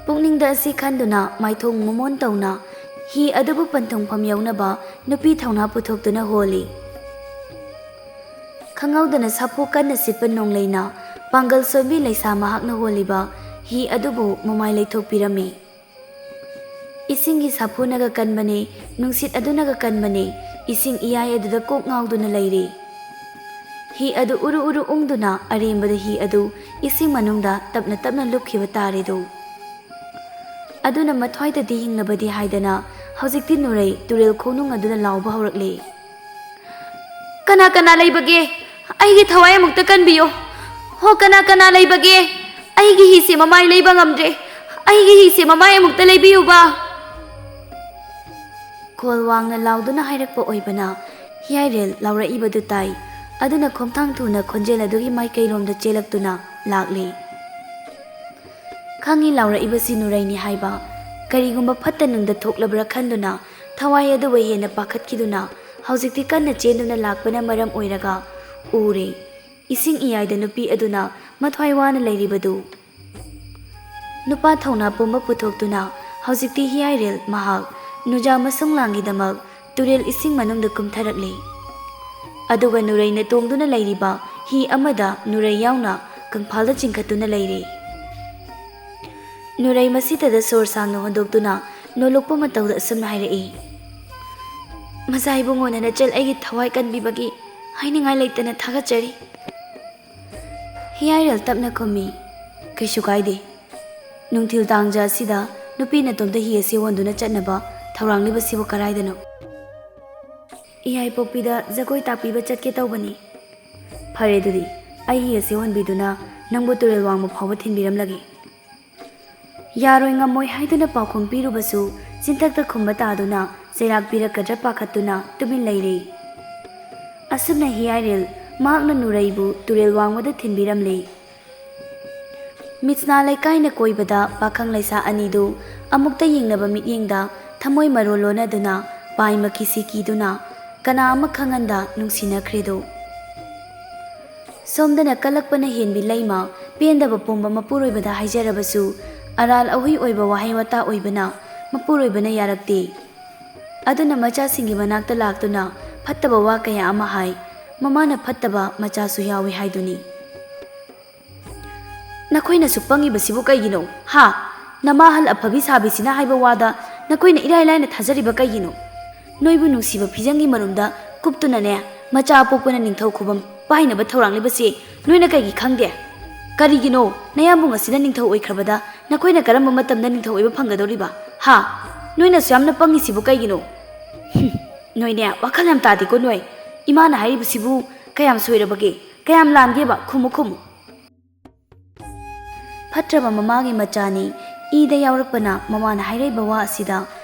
ꯄꯨꯛꯅꯤꯡꯗ ꯑꯁꯤ ꯈꯟꯗꯨꯅ ꯃꯥꯏꯊꯣꯡ ꯃꯃꯣꯟ ꯇꯧꯅ ꯍꯤ ꯑꯗꯨꯕꯨ ꯄꯟꯊꯨꯡꯐꯝ ꯌꯧꯅꯕ ꯅꯨꯄꯤ ꯊꯧꯅꯥ ꯄꯨꯊꯣꯛꯇꯨꯅ ꯍꯣꯜꯂꯤ꯫ ꯈꯪꯍꯧꯗꯅ ꯁꯥꯐꯨ ꯀꯟꯅ ꯁꯤꯠꯄ ꯅꯣꯡꯂꯩꯅ ꯄꯥꯡꯒꯜ ꯁꯣꯟꯕꯤ ꯂꯩꯁꯥ ꯃꯍꯥꯛꯅ ꯍꯣꯜꯂꯤꯕ ꯍꯤ ꯑꯗꯨꯕꯨ ꯃꯃꯥꯏ ꯂꯩꯊꯣꯛꯄꯤꯔꯝꯃꯤ꯫ ꯏꯁꯤꯡꯒꯤ ꯁꯥꯐꯨꯅꯒ ꯀꯟꯕꯅꯦ, ꯅꯨꯡꯁꯤꯠ ꯑꯗꯨꯅꯒ ꯀꯟꯕꯅꯦ, ꯏꯁꯤꯡ ꯏꯌꯥꯏ ꯑꯗꯨꯗ ꯀꯣꯛ ꯉꯥꯎꯗꯨꯅ ꯂꯩꯔꯦ꯫ ꯍꯤ ꯑꯗꯨ ꯎꯔꯨ ꯎꯔꯨ ꯎꯪꯗꯨꯅ ꯑꯔꯦꯝꯕꯗ ꯍꯤ ꯑꯗꯨ ꯏꯁꯤꯡ ꯃꯅꯨꯡꯗ ꯇꯞꯅ ꯇꯞꯅ ꯂꯨꯞꯈꯤꯕ ꯇꯥꯔꯦꯗꯣ꯫ ꯑꯗꯨꯅ ꯃꯊ꯭ꯋꯥꯏꯗꯗꯤ ꯍꯤꯡꯂꯕꯗꯤ ꯍꯥꯏꯗꯅ ꯍꯧꯖꯤꯛꯇꯤ ꯅꯨꯔꯩ ꯇꯨꯔꯦꯜ ꯈꯣꯡꯅꯨꯡ ꯑꯗꯨꯗ ꯂꯥꯎꯕ ꯍꯧꯔꯛꯂꯦ꯫ "ꯀꯅꯥ ꯀꯅꯥ ꯂꯩꯕꯒꯦ? ꯑꯩꯒꯤ ꯊꯋꯥꯏ ꯑꯃꯨꯛꯇ ꯀꯟꯕꯤꯌꯨ꯫ ꯍꯣ, ꯀꯅꯥ ꯀꯅꯥ ꯂꯩꯕꯒꯦ? ꯑꯩꯒꯤ ꯍꯤꯁꯦ ꯃꯃꯥꯏ ꯂꯩꯕ ꯉꯝꯗ꯭ꯔꯦ꯫ ꯑꯩꯒꯤ ꯍꯤꯁꯦ ꯃꯃꯥꯏ ꯑꯃꯨꯛꯇ ꯂꯩꯕꯤꯌꯨꯕ꯫" ꯈꯣꯜ ꯋꯥꯡꯅ ꯂꯥꯎꯗꯨꯅ ꯍꯥꯏꯔꯛꯄ ꯑꯣꯏꯕꯅ ꯍꯤꯌꯥꯏꯔꯦꯜ ꯂꯥꯎꯔꯛꯏꯕꯗꯨ ꯇꯥꯏ꯫ ꯑꯗꯨꯅ ꯈꯣꯡꯊꯥꯡ ꯊꯨꯅ ꯈꯣꯟꯖꯦꯜ ꯑꯗꯨꯒꯤ ꯃꯥꯏꯀꯩꯔꯣꯝꯗ ꯆꯦꯜꯂꯛꯇꯨꯅ ꯂꯥꯛꯂꯤ꯫ ꯈꯪꯏ, ꯂꯥꯎꯔꯛꯏꯕꯁꯤ ꯅꯨꯔꯩꯅꯤ ꯍꯥꯏꯕ꯫ ꯀꯔꯤꯒꯨꯝꯕ ꯐꯠꯇ ꯅꯨꯡꯗ ꯊꯣꯛꯂꯕ꯭ꯔꯥ ꯈꯟꯗꯨꯅ ꯊꯋꯥꯏ ꯑꯗꯨꯕꯨ ꯍꯦꯟꯅ ꯄꯥꯈꯠꯈꯤꯗꯨꯅ ꯍꯧꯖꯤꯛꯇꯤ ꯀꯟꯅ ꯆꯦꯟꯗꯨꯅ ꯂꯥꯛꯄꯅ ꯃꯔꯝ ꯑꯣꯏꯔꯒ ꯎꯔꯦ ꯏꯁꯤꯡ ꯏꯌꯥꯏꯗ ꯅꯨꯄꯤ ꯑꯗꯨꯅ ꯃꯊ꯭ꯋꯥꯏ ꯋꯥꯅ ꯂꯩꯔꯤꯕꯗꯨ꯫ ꯅꯨꯄꯥ ꯊꯧꯅꯥ ꯄꯨꯝꯕ ꯄꯨꯊꯣꯛꯇꯨꯅ ꯍꯧꯖꯤꯛꯇꯤ ꯍꯤꯌꯥꯏꯔꯦꯜ ꯃꯍꯥꯛ ꯅꯨꯖꯥ ꯃꯁꯨꯡ ꯂꯥꯡꯒꯤꯗꯃꯛ ꯇꯨꯔꯦꯜ ꯏꯁꯤꯡ ꯃꯅꯨꯡꯗ ꯀꯨꯝꯊꯔꯛꯂꯤ꯫ ꯑꯗꯨꯒ ꯅꯨꯔꯩꯅ ꯇꯣꯡꯗꯨꯅ ꯂꯩꯔꯤꯕ ꯍꯤ ꯑꯃꯗ ꯅꯨꯔꯩ ꯌꯥꯎꯅ ꯀꯪꯐꯥꯜꯗ ꯆꯤꯡꯈꯠꯇꯨꯅ ꯂꯩꯔꯤ꯫ ꯅꯨꯔꯩ ꯃꯁꯤꯗꯗ ꯁꯣꯔ ꯁꯥꯡꯅ ꯍꯣꯟꯗꯣꯛꯇꯨꯅ ꯅꯣꯂꯨꯛꯄ ꯃꯇꯧꯗ ꯑꯁꯨꯝꯅ ꯍꯥꯏꯔꯛꯏ, "ꯃꯆꯥ ꯏꯕꯨꯡꯉꯣꯅ ꯅꯆꯜ ꯑꯩꯒꯤ ꯊꯋꯥꯏ ꯀꯟꯕꯤꯕꯒꯤ ꯍꯥꯏꯅꯤꯡꯉꯥꯏ ꯂꯩꯇꯅ ꯊꯥꯒꯠꯆꯔꯤ꯫" ꯍꯤꯌꯥꯏꯔꯦꯜ ꯇꯞꯅ ꯈꯨꯝꯃꯤ, "ꯀꯩꯁꯨ ꯀꯥꯏꯗꯦ꯫ ꯅꯨꯡꯊꯤꯜ ꯇꯥꯡꯖ ꯑꯁꯤꯗ ꯅꯨꯄꯤ ꯅꯇꯣꯝꯇ ꯍꯤ ꯑꯁꯤ ꯍꯣꯟꯗꯨꯅ ꯆꯠꯅꯕ ꯊꯧꯔꯥꯡꯂꯤꯕꯁꯤꯕꯨ ꯀꯔꯥꯏꯗꯅꯣ?" "ꯏꯌꯥꯏꯄꯣꯛꯄꯤꯗ ꯖꯒꯣꯏ ꯇꯥꯛꯄꯤꯕ ꯆꯠꯀꯦ ꯇꯧꯕꯅꯤ꯫" "ꯐꯔꯦ, ꯑꯗꯨꯗꯤ ꯑꯩ ꯍꯤ ꯑꯁꯤ ꯍꯣꯟꯕꯤꯗꯨꯅ ꯅꯪꯕꯨ ꯇꯨꯔꯦꯜ ꯋꯥꯡꯃ ꯐꯥꯎꯕ ꯊꯤꯟꯕꯤꯔꯝꯂꯒꯦ꯫" ꯌꯥꯔꯣꯏ ꯉꯝꯃꯣꯏ ꯍꯥꯏꯗꯨꯅ ꯄꯥꯎꯈꯨꯝ ꯄꯤꯔꯨꯕꯁꯨ ꯆꯤꯟꯊꯛꯇ ꯈꯨꯝꯕ ꯇꯥꯗꯨꯅ ꯆꯩꯔꯥꯛ ꯄꯤꯔꯛꯀꯗ꯭ꯔꯥ ꯄꯥꯈꯠꯇꯨꯅ ꯇꯨꯃꯤꯟ ꯂꯩꯔꯦ꯫ ꯑꯁꯨꯝꯅ ꯍꯤꯌꯥꯏꯔꯦꯜ ꯃꯍꯥꯛꯅ ꯅꯨꯔꯩꯕꯨ ꯇꯨꯔꯦꯜ ꯋꯥꯡꯃꯗ ꯊꯤꯟꯕꯤꯔꯝꯂꯦ꯫ ꯃꯤꯠꯁꯅꯥ ꯂꯩꯀꯥꯏꯅ ꯀꯣꯏꯕꯗ ꯄꯥꯈꯪ ꯂꯩꯁꯥ ꯑꯅꯤꯗꯨ ꯑꯃꯨꯛꯇ ꯌꯦꯡꯅꯕ ꯃꯤꯠꯌꯦꯡꯗ ꯊꯃꯣꯏ ꯃꯔꯣꯜ ꯂꯣꯟꯅꯗꯨꯅ ꯄꯥꯏ ꯃꯈꯤꯁꯤ ꯀꯤꯗꯨꯅ ꯀꯅꯥ ꯑꯃ ꯈꯪꯍꯟꯗ ꯅꯨꯡꯁꯤꯅꯈ꯭ꯔꯦꯗꯣ꯫ ꯁꯣꯝꯗꯅ ꯀꯜꯂꯛꯄꯅ ꯍꯦꯟꯕꯤ ꯂꯩꯃ ꯄꯦꯟꯗꯕ ꯄꯨꯝꯕ ꯃꯄꯨꯔꯣꯏꯕꯗ ꯍꯥꯏꯖꯔꯕꯁꯨ ꯑꯔꯥꯜ ꯑꯍꯨꯏ ꯑꯣꯏꯕ ꯋꯥꯍꯩ ꯋꯥꯇꯥ ꯑꯣꯏꯕꯅ ꯃꯄꯨꯔꯣꯏꯕꯅ ꯌꯥꯔꯛꯇꯦ꯫ ꯑꯗꯨꯅ ꯃꯆꯥꯁꯤꯡꯒꯤ ꯃꯅꯥꯛꯇ ꯂꯥꯛꯇꯨꯅ ꯐꯠꯇꯕ ꯋꯥ ꯀꯌꯥ ꯑꯃ ꯍꯥꯏ꯫ ꯃꯃꯥꯅ ꯐꯠꯇꯕ ꯃꯆꯥꯁꯨ ꯌꯥꯎꯏ ꯍꯥꯏꯗꯨꯅꯤ꯫ "ꯅꯈꯣꯏꯅꯁꯨ ꯄꯪꯉꯤꯕꯁꯤꯕꯨ ꯀꯩꯒꯤꯅꯣ? ꯍꯥ? ꯅꯃꯥ ꯑꯍꯜ ꯑꯐꯕꯤ ꯁꯥꯕꯤꯁꯤꯅ ꯍꯥꯏꯕ ꯋꯥꯗ ꯅꯈꯣꯏꯅ ꯏꯔꯥꯏ ꯂꯥꯏꯅ ꯊꯥꯖꯔꯤꯕ ꯀꯩꯒꯤꯅꯣ? ꯅꯣꯏꯕꯨ ꯅꯨꯡꯁꯤꯕ ꯐꯤꯖꯪꯒꯤ ꯃꯔꯨꯝꯗ ꯀꯨꯞꯇꯨꯅꯅꯦ, ꯃꯆꯥ ꯑꯄꯣꯛꯄꯅ ꯅꯤꯡꯊꯧ ꯈꯨꯕꯝ ꯄꯥꯏꯅꯕ ꯊꯧꯔꯥꯡꯂꯤꯕꯁꯤ ꯅꯣꯏꯅ ꯀꯩꯒꯤ ꯈꯪꯗꯦ? ꯀꯔꯤꯒꯤꯅꯣ ꯅꯌꯥꯝꯕꯨꯡ ꯑꯁꯤꯅ ꯅꯤꯡꯊꯧ ꯑꯣꯏꯈ꯭ꯔꯕꯗ ꯅꯈꯣꯏꯅ ꯀꯔꯝꯕ ꯃꯇꯝꯗ ꯅꯤꯡꯊꯧ ꯑꯣꯏꯕ ꯐꯪꯒꯗꯧꯔꯤꯕ? ꯍꯥ? ꯅꯣꯏꯅꯁꯨ ꯌꯥꯝꯅ ꯄꯪꯉꯤꯁꯤꯕꯨ ꯀꯩꯒꯤꯅꯣ? ꯍꯨꯝ, ꯅꯣꯏꯅꯦ, ꯋꯥꯈꯜ ꯌꯥꯝ ꯇꯥꯗꯦꯀꯣ ꯅꯣꯏ꯫ ꯏꯃꯥꯅ ꯍꯥꯏꯔꯤꯕꯁꯤꯕꯨ ꯀꯌꯥꯝ ꯁꯣꯏꯔꯕꯒꯦ? ꯀꯌꯥꯝ ꯂꯥꯟꯒꯦꯕ? ꯈꯨꯝꯃꯨ, ꯈꯨꯝꯃꯨ꯫" ꯐꯠꯇ꯭ꯔꯕ ꯃꯃꯥꯒꯤ ꯃꯆꯥꯅꯤ꯫ ꯏꯗ ꯌꯥꯎꯔꯛꯄꯅ ꯃꯃꯥꯅ ꯍꯥꯏꯔꯛꯏꯕ ꯋꯥ ꯑꯁꯤꯗ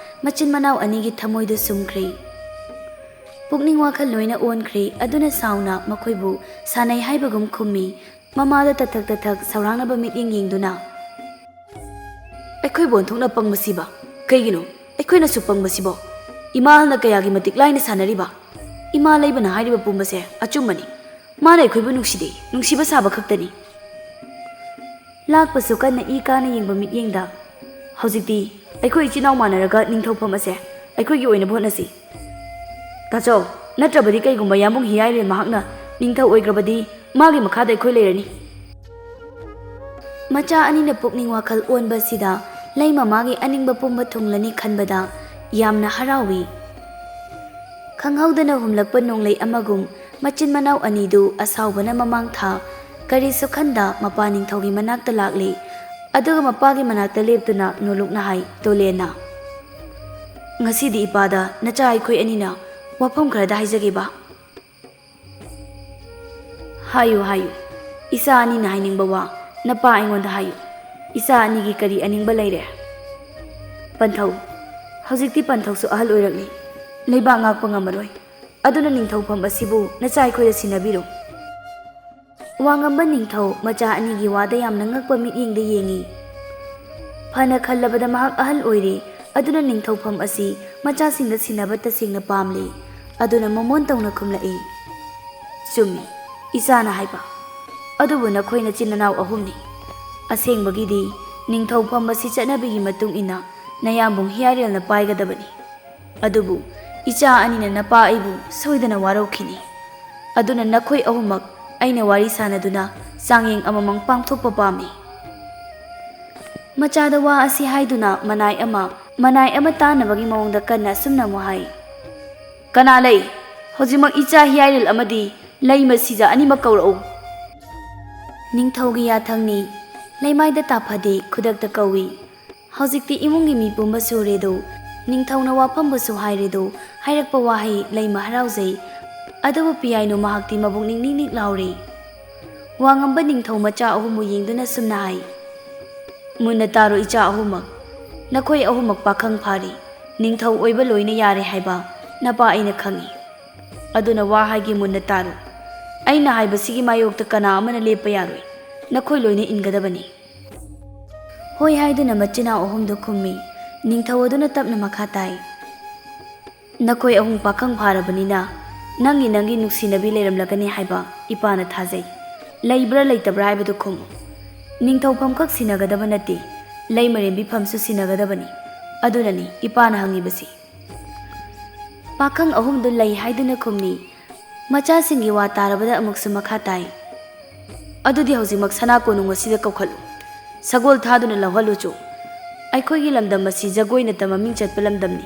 ꯃꯆꯤꯟ ꯃꯅꯥꯎ ꯑꯅꯤꯒꯤ ꯊꯃꯣꯏꯗꯨ ꯁꯨꯝꯈ꯭ꯔꯦ꯫ ꯄꯨꯛꯅꯤꯡ ꯋꯥꯈꯜ ꯂꯣꯏꯅ ꯑꯣꯟꯈ꯭ꯔꯦ꯫ ꯑꯗꯨꯅ ꯁꯥꯎꯅ ꯃꯈꯣꯏꯕꯨ ꯁꯥꯟꯅꯩ ꯍꯥꯏꯕꯒꯨꯝ ꯈꯨꯝꯃꯤ꯫ ꯃꯃꯥꯗ ꯇꯊꯛ ꯇꯊꯛ ꯁꯧꯔꯥꯡꯅꯕ ꯃꯤꯠꯌꯦꯡ ꯌꯦꯡꯗꯨꯅ, "ꯑꯩꯈꯣꯏꯕꯨ ꯑꯣꯟꯊꯣꯛꯅ ꯄꯪꯕꯁꯤꯕ꯫ ꯀꯩꯒꯤꯅꯣ ꯑꯩꯈꯣꯏꯅꯁꯨ ꯄꯪꯕꯁꯤꯕꯣ? ꯏꯃꯥ ꯑꯍꯜꯅ ꯀꯌꯥꯒꯤ ꯃꯇꯤꯛ ꯂꯥꯏꯅ ꯁꯥꯟꯅꯔꯤꯕ? ꯏꯃꯥ ꯂꯩꯃꯅ ꯍꯥꯏꯔꯤꯕ ꯄꯨꯝꯕꯁꯦ ꯑꯆꯨꯝꯕꯅꯤ꯫ ꯃꯥꯅ ꯑꯩꯈꯣꯏꯕꯨ ꯅꯨꯡꯁꯤꯗꯦ, ꯅꯨꯡꯁꯤꯕ ꯁꯥꯕ ꯈꯛꯇꯅꯤ꯫" ꯂꯥꯛꯄꯁꯨ ꯀꯟꯅ ꯏ ꯀꯥꯅ ꯌꯦꯡꯕ ꯃꯤꯠꯌꯦꯡꯗ, "ꯍꯧꯖꯤꯛꯇꯤ ꯑꯩꯈꯣꯏ ꯏꯆꯤꯟ ꯏꯅꯥꯎ ꯃꯥꯟꯅꯔꯒ ꯅꯤꯡꯊꯧꯐꯝ ꯑꯁꯦ ꯑꯩꯈꯣꯏꯒꯤ ꯑꯣꯏꯅꯕ ꯍꯣꯠꯅꯁꯤ꯫ ꯇꯥꯆꯧ, ꯅꯠꯇ꯭ꯔꯕꯗꯤ ꯀꯩꯒꯨꯝꯕ ꯌꯥꯝꯕꯨꯡ ꯍꯤꯌꯥꯏꯔꯦꯜ ꯃꯍꯥꯛꯅ ꯅꯤꯡꯊꯧ ꯑꯣꯏꯈ꯭ꯔꯕꯗꯤ ꯃꯥꯒꯤ ꯃꯈꯥꯗ ꯑꯩꯈꯣꯏ ꯂꯩꯔꯅꯤ꯫" ꯃꯆꯥ ꯑꯅꯤꯅ ꯄꯨꯛꯅꯤꯡ ꯋꯥꯈꯜ ꯑꯣꯟꯕꯁꯤꯗ ꯂꯩꯃ ꯃꯥꯒꯤ ꯑꯅꯤꯡꯕ ꯄꯨꯝꯕ ꯊꯨꯡꯂꯅꯤ ꯈꯟꯕꯗ ꯌꯥꯝꯅ ꯍꯔꯥꯎꯏ꯫ ꯈꯪꯍꯧꯗꯅ ꯍꯨꯝꯂꯛꯄ ꯅꯣꯡꯂꯩ ꯑꯃꯒꯨꯝ ꯃꯆꯤꯟ ꯃꯅꯥꯎ ꯑꯅꯤꯗꯨ ꯑꯁꯥꯎꯕꯅ ꯃꯃꯥꯡ ꯊꯥ ꯀꯔꯤꯁꯨ ꯈꯟꯗ ꯃꯄꯥ ꯅꯤꯡꯊꯧꯒꯤ ꯃꯅꯥꯛꯇ ꯂꯥꯛꯂꯤ꯫ ꯑꯗꯨꯒ ꯃꯄꯥꯒꯤ ꯃꯅꯥꯛꯇ ꯂꯦꯞꯇꯨꯅ ꯅꯣꯂꯨꯛꯅ ꯍꯥꯏ ꯇꯣꯂꯦꯟꯅ, "ꯉꯁꯤꯗꯤ ꯏꯄꯥꯗ ꯅꯆꯥ ꯑꯩꯈꯣꯏ ꯑꯅꯤꯅ ꯋꯥꯐꯝ ꯈꯔꯗ ꯍꯥꯏꯖꯒꯦꯕ꯫" "ꯍꯥꯏꯌꯨ, ꯍꯥꯏꯌꯨ꯫ ꯏꯆꯥ ꯑꯅꯤꯅ ꯍꯥꯏꯅꯤꯡꯕ ꯋꯥ ꯅꯄꯥ ꯑꯩꯉꯣꯟꯗ ꯍꯥꯏꯌꯨ꯫ ꯏꯆꯥ ꯑꯅꯤꯒꯤ ꯀꯔꯤ ꯑꯅꯤꯡꯕ ꯂꯩꯔꯦ?" "ꯄꯟꯊꯧ, ꯍꯧꯖꯤꯛꯇꯤ ꯄꯟꯊꯧꯁꯨ ꯑꯍꯜ ꯑꯣꯏꯔꯛꯂꯤ꯫ ꯂꯩꯕꯥꯛ ꯉꯥꯛꯄ ꯉꯝꯃꯔꯣꯏ꯫ ꯑꯗꯨꯅ ꯅꯤꯡꯊꯧꯐꯝ ꯑꯁꯤꯕꯨ ꯅꯆꯥ ꯑꯩꯈꯣꯏꯗ ꯁꯤꯟꯅꯕꯤꯔꯣ꯫" ꯋꯥꯉꯝꯕ ꯅꯤꯡꯊꯧ ꯃꯆꯥ ꯑꯅꯤꯒꯤ ꯋꯥꯗ ꯌꯥꯝꯅ ꯉꯛꯄ ꯃꯤꯠꯌꯦꯡꯗ ꯌꯦꯡꯏ꯫ ꯐꯅ ꯈꯜꯂꯕꯗ ꯃꯍꯥꯛ ꯑꯍꯜ ꯑꯣꯏꯔꯦ, ꯑꯗꯨꯅ ꯅꯤꯡꯊꯧꯐꯝ ꯑꯁꯤ ꯃꯆꯥꯁꯤꯡꯗ ꯁꯤꯟꯅꯕ ꯇꯁꯦꯡꯅ ꯄꯥꯝꯂꯤ꯫ ꯑꯗꯨꯅ ꯃꯃꯣꯟ ꯇꯧꯅ ꯈꯨꯝꯂꯛꯏ, "ꯆꯨꯝꯃꯤ, ꯏꯆꯥꯅ ꯍꯥꯏꯕ꯫ ꯑꯗꯨꯕꯨ ꯅꯈꯣꯏ ꯅꯆꯤꯟ ꯅꯅꯥꯎ ꯑꯍꯨꯝꯅꯤ꯫ ꯑꯁꯦꯡꯕꯒꯤꯗꯤ ꯅꯤꯡꯊꯧꯐꯝ ꯑꯁꯤ ꯆꯠꯅꯕꯤꯒꯤ ꯃꯇꯨꯡ ꯏꯟꯅ ꯅꯌꯥꯝꯕꯨꯡ ꯍꯤꯌꯥꯏꯔꯦꯜꯅ ꯄꯥꯏꯒꯗꯕꯅꯤ꯫ ꯑꯗꯨꯕꯨ ꯏꯆꯥ ꯑꯅꯤꯅ ꯅꯄꯥ ꯑꯩꯕꯨ ꯁꯣꯏꯗꯅ ꯋꯥꯔꯧꯈꯤꯅꯤ꯫ ꯑꯗꯨꯅ ꯅꯈꯣꯏ ꯑꯍꯨꯝꯃꯛ ꯑꯩꯅ ꯋꯥꯔꯤ ꯁꯥꯟꯅꯗꯨꯅ ꯆꯥꯡꯌꯦꯡ ꯑꯃꯃꯝ ꯄꯥꯡꯊꯣꯛꯄ ꯄꯥꯝꯃꯤ꯫" ꯃꯆꯥꯗ ꯋꯥ ꯑꯁꯤ ꯍꯥꯏꯗꯨꯅ ꯃꯅꯥꯏ ꯑꯃ, ꯃꯅꯥꯏ ꯑꯃ ꯇꯥꯅꯕꯒꯤ ꯃꯑꯣꯡꯗ ꯀꯟꯅ ꯑꯁꯨꯝꯅ ꯑꯃꯨꯛ ꯍꯥꯏ, "ꯀꯅꯥ ꯂꯩ? ꯍꯧꯖꯤꯛꯃꯛ ꯏꯆꯥ ꯍꯤꯌꯥꯏꯔꯦꯜ ꯑꯃꯗꯤ ꯂꯩꯃ ꯁꯤꯖ ꯑꯅꯤꯃꯛ ꯀꯧꯔꯛꯎ꯫" ꯅꯤꯡꯊꯧꯒꯤ ꯌꯥꯊꯪꯅꯤ꯫ ꯂꯩꯃꯥꯏꯗ ꯇꯥꯐꯗꯦ, ꯈꯨꯗꯛꯇ ꯀꯧꯏ꯫ ꯍꯧꯖꯤꯛꯇꯤ ꯏꯃꯨꯡꯒꯤ ꯃꯤ ꯄꯨꯝꯕ ꯁꯨꯔꯦꯗꯣ꯫ ꯅꯤꯡꯊꯧꯅ ꯋꯥꯐꯝꯕꯨꯁꯨ ꯍꯥꯏꯔꯦꯗꯣ꯫ ꯍꯥꯏꯔꯛꯄ ꯋꯥꯍꯩ ꯂꯩꯃ ꯍꯔꯥꯎꯖꯩ꯫ ꯑꯗꯨꯕꯨ ꯄꯤꯌꯥꯏꯅꯨ ꯃꯍꯥꯛꯇꯤ ꯃꯕꯨꯛꯅꯤꯡ ꯅꯤꯛ ꯅꯤꯛ ꯂꯥꯎꯔꯦ꯫ ꯋꯥꯉꯝꯕ ꯅꯤꯡꯊꯧ ꯃꯆꯥ ꯑꯍꯨꯝꯕꯨ ꯌꯦꯡꯗꯨꯅ ꯁꯨꯝꯅ ꯍꯥꯏ, "ꯃꯨꯟꯅ ꯇꯥꯔꯣ ꯏꯆꯥ ꯑꯍꯨꯝꯃꯛ꯫ ꯅꯈꯣꯏ ꯑꯍꯨꯝꯃꯛ ꯄꯥꯈꯪ ꯐꯥꯔꯦ꯫ ꯅꯤꯡꯊꯧ ꯑꯣꯏꯕ ꯂꯣꯏꯅ ꯌꯥꯔꯦ ꯍꯥꯏꯕ ꯅꯄꯥ ꯑꯩꯅ ꯈꯪꯏ꯫ ꯑꯗꯨꯅ ꯋꯥ ꯍꯥꯏꯒꯦ ꯃꯨꯟꯅ ꯇꯥꯔꯨ꯫ ꯑꯩꯅ ꯍꯥꯏꯕꯁꯤꯒꯤ ꯃꯥꯌꯣꯛꯇ ꯀꯅꯥ ꯑꯃꯅ ꯂꯦꯞꯄ ꯌꯥꯔꯣꯏ꯫ ꯅꯈꯣꯏ ꯂꯣꯏꯅ ꯏꯟꯒꯗꯕꯅꯤ꯫ ꯍꯣꯏ ꯍꯥꯏꯗꯨꯅ ꯃꯆꯤꯟ ꯃꯅꯥꯎ ꯑꯍꯨꯝꯗꯨ ꯈꯨꯝꯃꯤ꯫ ꯅꯤꯡꯊꯧ ꯑꯗꯨꯅ ꯇꯞꯅ ꯃꯈꯥ ꯇꯥꯏ꯫ ꯅꯈꯣꯏ ꯑꯍꯨꯝ ꯄꯥꯈꯪ ꯐꯥꯔꯕꯅꯤꯅ ꯅꯪꯒꯤ ꯅꯪꯒꯤ ꯅꯨꯡꯁꯤꯅꯕꯤ ꯂꯩꯔꯝꯂꯒꯅꯤ ꯍꯥꯏꯕ ꯏꯄꯥꯅ ꯊꯥꯖꯩ꯫ ꯂꯩꯕ꯭ꯔꯥ ꯂꯩꯇꯕ꯭ꯔꯥ ꯍꯥꯏꯕꯗꯨ ꯈꯨꯝꯃꯨ꯫ ꯅꯤꯡꯊꯧꯐꯝ ꯈꯛ ꯁꯤꯟꯅꯒꯗꯕ ꯅꯠꯇꯦ, ꯂꯩꯃꯔꯦꯝꯕꯤ ꯐꯝꯁꯨ ꯁꯤꯟꯅꯒꯗꯕꯅꯤ꯫ ꯑꯗꯨꯅꯅꯤ ꯏꯄꯥꯅ ꯍꯪꯉꯤꯕꯁꯤ꯫ ꯄꯥꯈꯪ ꯑꯍꯨꯝꯗꯨ ꯂꯩ ꯍꯥꯏꯗꯨꯅ ꯈꯨꯝꯃꯤ꯫ ꯃꯆꯥꯁꯤꯡꯒꯤ ꯋꯥ ꯇꯥꯔꯕꯗ ꯑꯃꯨꯛꯁꯨ ꯃꯈꯥ ꯇꯥꯏ꯫ ꯑꯗꯨꯗꯤ ꯍꯧꯖꯤꯛꯃꯛ ꯁꯅꯥ ꯀꯣꯅꯨꯡ ꯑꯁꯤꯗ ꯀꯧꯈꯠꯂꯨ꯫ ꯁꯒꯣꯜ ꯊꯥꯗꯨꯅ ꯂꯧꯍꯜꯂꯨꯆꯨ꯫ ꯑꯩꯈꯣꯏꯒꯤ ꯂꯝꯗꯝ ꯑꯁꯤ ꯖꯒꯣꯏꯅꯇ ꯃꯃꯤꯡ ꯆꯠꯄ ꯂꯝꯗꯝꯅꯤ꯫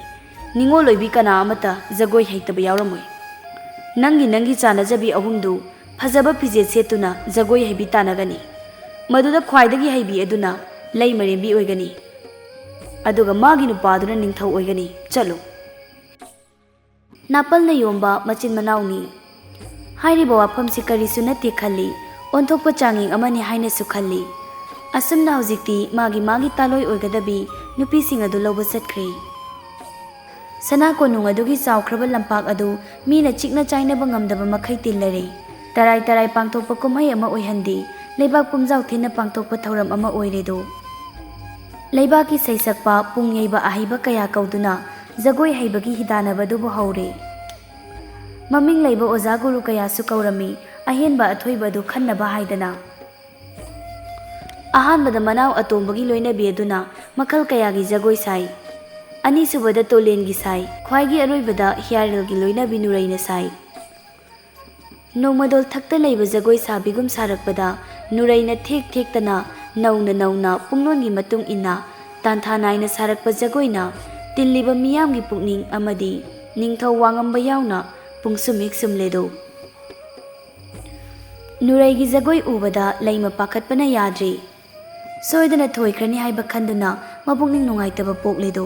ꯅꯤꯉꯣꯜ ꯑꯣꯏꯕꯤ ꯀꯅꯥ ꯑꯃꯠꯇ ꯖꯒꯣꯏ ꯍꯩꯇꯕ ꯌꯥꯎꯔꯝꯃꯣꯏ꯫ ꯅꯪꯒꯤ ꯅꯪꯒꯤ ꯆꯥꯟꯅꯖꯕꯤ ꯑꯍꯨꯝꯗꯨ ꯐꯖꯕ ꯐꯤꯖꯦꯠ ꯁꯦꯠꯇꯨꯅ ꯖꯒꯣꯏ ꯍꯩꯕꯤ ꯇꯥꯟꯅꯒꯅꯤ꯫ ꯃꯗꯨꯗ ꯈ꯭ꯋꯥꯏꯗꯒꯤ ꯍꯩꯕꯤ ꯑꯗꯨꯅ ꯂꯩꯃꯔꯦꯝꯕꯤ ꯑꯣꯏꯒꯅꯤ꯫ ꯑꯗꯨꯒ ꯃꯥꯒꯤ ꯅꯨꯄꯥꯗꯨꯅ ꯅꯤꯡꯊꯧ ꯑꯣꯏꯒꯅꯤ꯫ ꯆꯠꯂꯨ꯫ ꯅꯥꯄꯜꯅ ꯌꯣꯝꯕ ꯃꯆꯤꯟ ꯃꯅꯥꯎꯅꯤ꯫ ꯍꯥꯏꯔꯤꯕ ꯋꯥꯐꯝꯁꯤ ꯀꯔꯤꯁꯨ ꯅꯠꯇꯦ ꯈꯜꯂꯤ, ꯑꯣꯟꯊꯣꯛꯄ ꯆꯥꯡꯌꯦꯡ ꯑꯃꯅꯤ ꯍꯥꯏꯅꯁꯨ ꯈꯜꯂꯤ꯫ ꯑꯁꯨꯝꯅ ꯍꯧꯖꯤꯛꯇꯤ ꯃꯥꯒꯤ ꯃꯥꯒꯤ ꯇꯥꯂꯣꯏ ꯑꯣꯏꯒꯗꯕꯤ ꯅꯨꯄꯤꯁꯤꯡ ꯑꯗꯨ ꯂꯧꯕ ꯆꯠꯈ꯭ꯔꯦ꯫ ꯁꯅꯥ ꯀꯣꯅꯨꯡ ꯑꯗꯨꯒꯤ ꯆꯥꯎꯈ꯭ꯔꯕ ꯂꯝꯄꯥꯛ ꯑꯗꯨ ꯃꯤꯅ ꯆꯤꯛꯅ ꯆꯥꯏꯅꯕ ꯉꯝꯗꯕ ꯃꯈꯩ ꯇꯤꯜꯂꯔꯦ꯫ ꯇꯔꯥꯏ ꯇꯔꯥꯏ ꯄꯥꯡꯊꯣꯛꯄ ꯀꯨꯝꯍꯩ ꯑꯃ ꯑꯣꯏꯍꯟꯗꯦ, ꯂꯩꯕꯥꯛ ꯄꯨꯝꯖꯥꯎ ꯊꯤꯟꯅ ꯄꯥꯡꯊꯣꯛꯄ ꯊꯧꯔꯝ ꯑꯃ ꯑꯣꯏꯔꯦꯗꯣ꯫ ꯂꯩꯕꯥꯛꯀꯤ ꯁꯩꯁꯛꯄ, ꯄꯨꯡ ꯌꯩꯕ ꯑꯍꯩꯕ ꯀꯌꯥ ꯀꯧꯗꯨꯅ ꯖꯒꯣꯏ ꯍꯩꯕꯒꯤ ꯍꯤꯗꯥꯟꯅꯕꯗꯨꯕꯨ ꯍꯧꯔꯦ꯫ ꯃꯃꯤꯡ ꯂꯩꯕ ꯑꯣꯖꯥ ꯒꯨꯔꯨ ꯀꯌꯥꯁꯨ ꯀꯧꯔꯝꯃꯤ, ꯑꯍꯦꯟꯕ ꯑꯊꯣꯏꯕ ꯑꯗꯨ ꯈꯟꯅꯕ ꯍꯥꯏꯗꯅ꯫ ꯑꯍꯥꯟꯕꯗ ꯃꯅꯥꯎ ꯑꯇꯣꯝꯕꯒꯤ ꯂꯣꯏꯅꯕꯤ ꯑꯗꯨꯅ ꯃꯈꯜ ꯀꯌꯥꯒꯤ ꯖꯒꯣꯏ ꯁꯥꯏ꯫ ꯑꯅꯤꯁꯨꯕꯗ ꯇꯣꯂꯦꯟꯒꯤ ꯁꯥꯏ꯫ ꯈ꯭ꯋꯥꯏꯒꯤ ꯑꯔꯣꯏꯕꯗ ꯍꯤꯌꯥꯔꯦꯜꯒꯤ ꯂꯣꯏꯅꯕꯤ ꯅꯨꯔꯩꯅ ꯁꯥꯏ꯫ ꯅꯣꯡꯃꯗꯣꯜ ꯊꯛꯇ ꯂꯩꯕ ꯖꯒꯣꯏ ꯁꯥꯕꯤꯒꯨꯝ ꯁꯥꯔꯛꯄꯗ ꯅꯨꯔꯩꯅ ꯊꯦꯛ ꯊꯦꯛꯇꯅ ꯅꯧꯅ ꯅꯧꯅ ꯄꯨꯡꯂꯣꯟꯒꯤ ꯃꯇꯨꯡ ꯏꯟꯅ ꯇꯥꯟꯊꯥ ꯅꯥꯏꯅ ꯁꯥꯔꯛꯄ ꯖꯒꯣꯏꯅ ꯇꯤꯜꯂꯤꯕ ꯃꯤꯌꯥꯝꯒꯤ ꯄꯨꯛꯅꯤꯡ ꯑꯃꯗꯤ ꯅꯤꯡꯊꯧ ꯋꯥꯉꯝꯕ ꯌꯥꯎꯅ ꯄꯨꯡꯁꯨꯝ ꯍꯦꯛ ꯁꯨꯝꯂꯦꯗꯣ꯫ ꯅꯨꯔꯩꯒꯤ ꯖꯒꯣꯏ ꯎꯕꯗ ꯂꯩꯃ ꯄꯥꯈꯠꯄꯅ ꯌꯥꯗ꯭ꯔꯦ꯫ ꯁꯣꯏꯗꯅ ꯊꯣꯏꯈ꯭ꯔꯅꯤ ꯍꯥꯏꯕ ꯈꯟꯗꯨꯅ ꯃꯄꯨꯛꯅꯤꯡ ꯅꯨꯡꯉꯥꯏꯇꯕ ꯄꯣꯛꯂꯦꯗꯣ꯫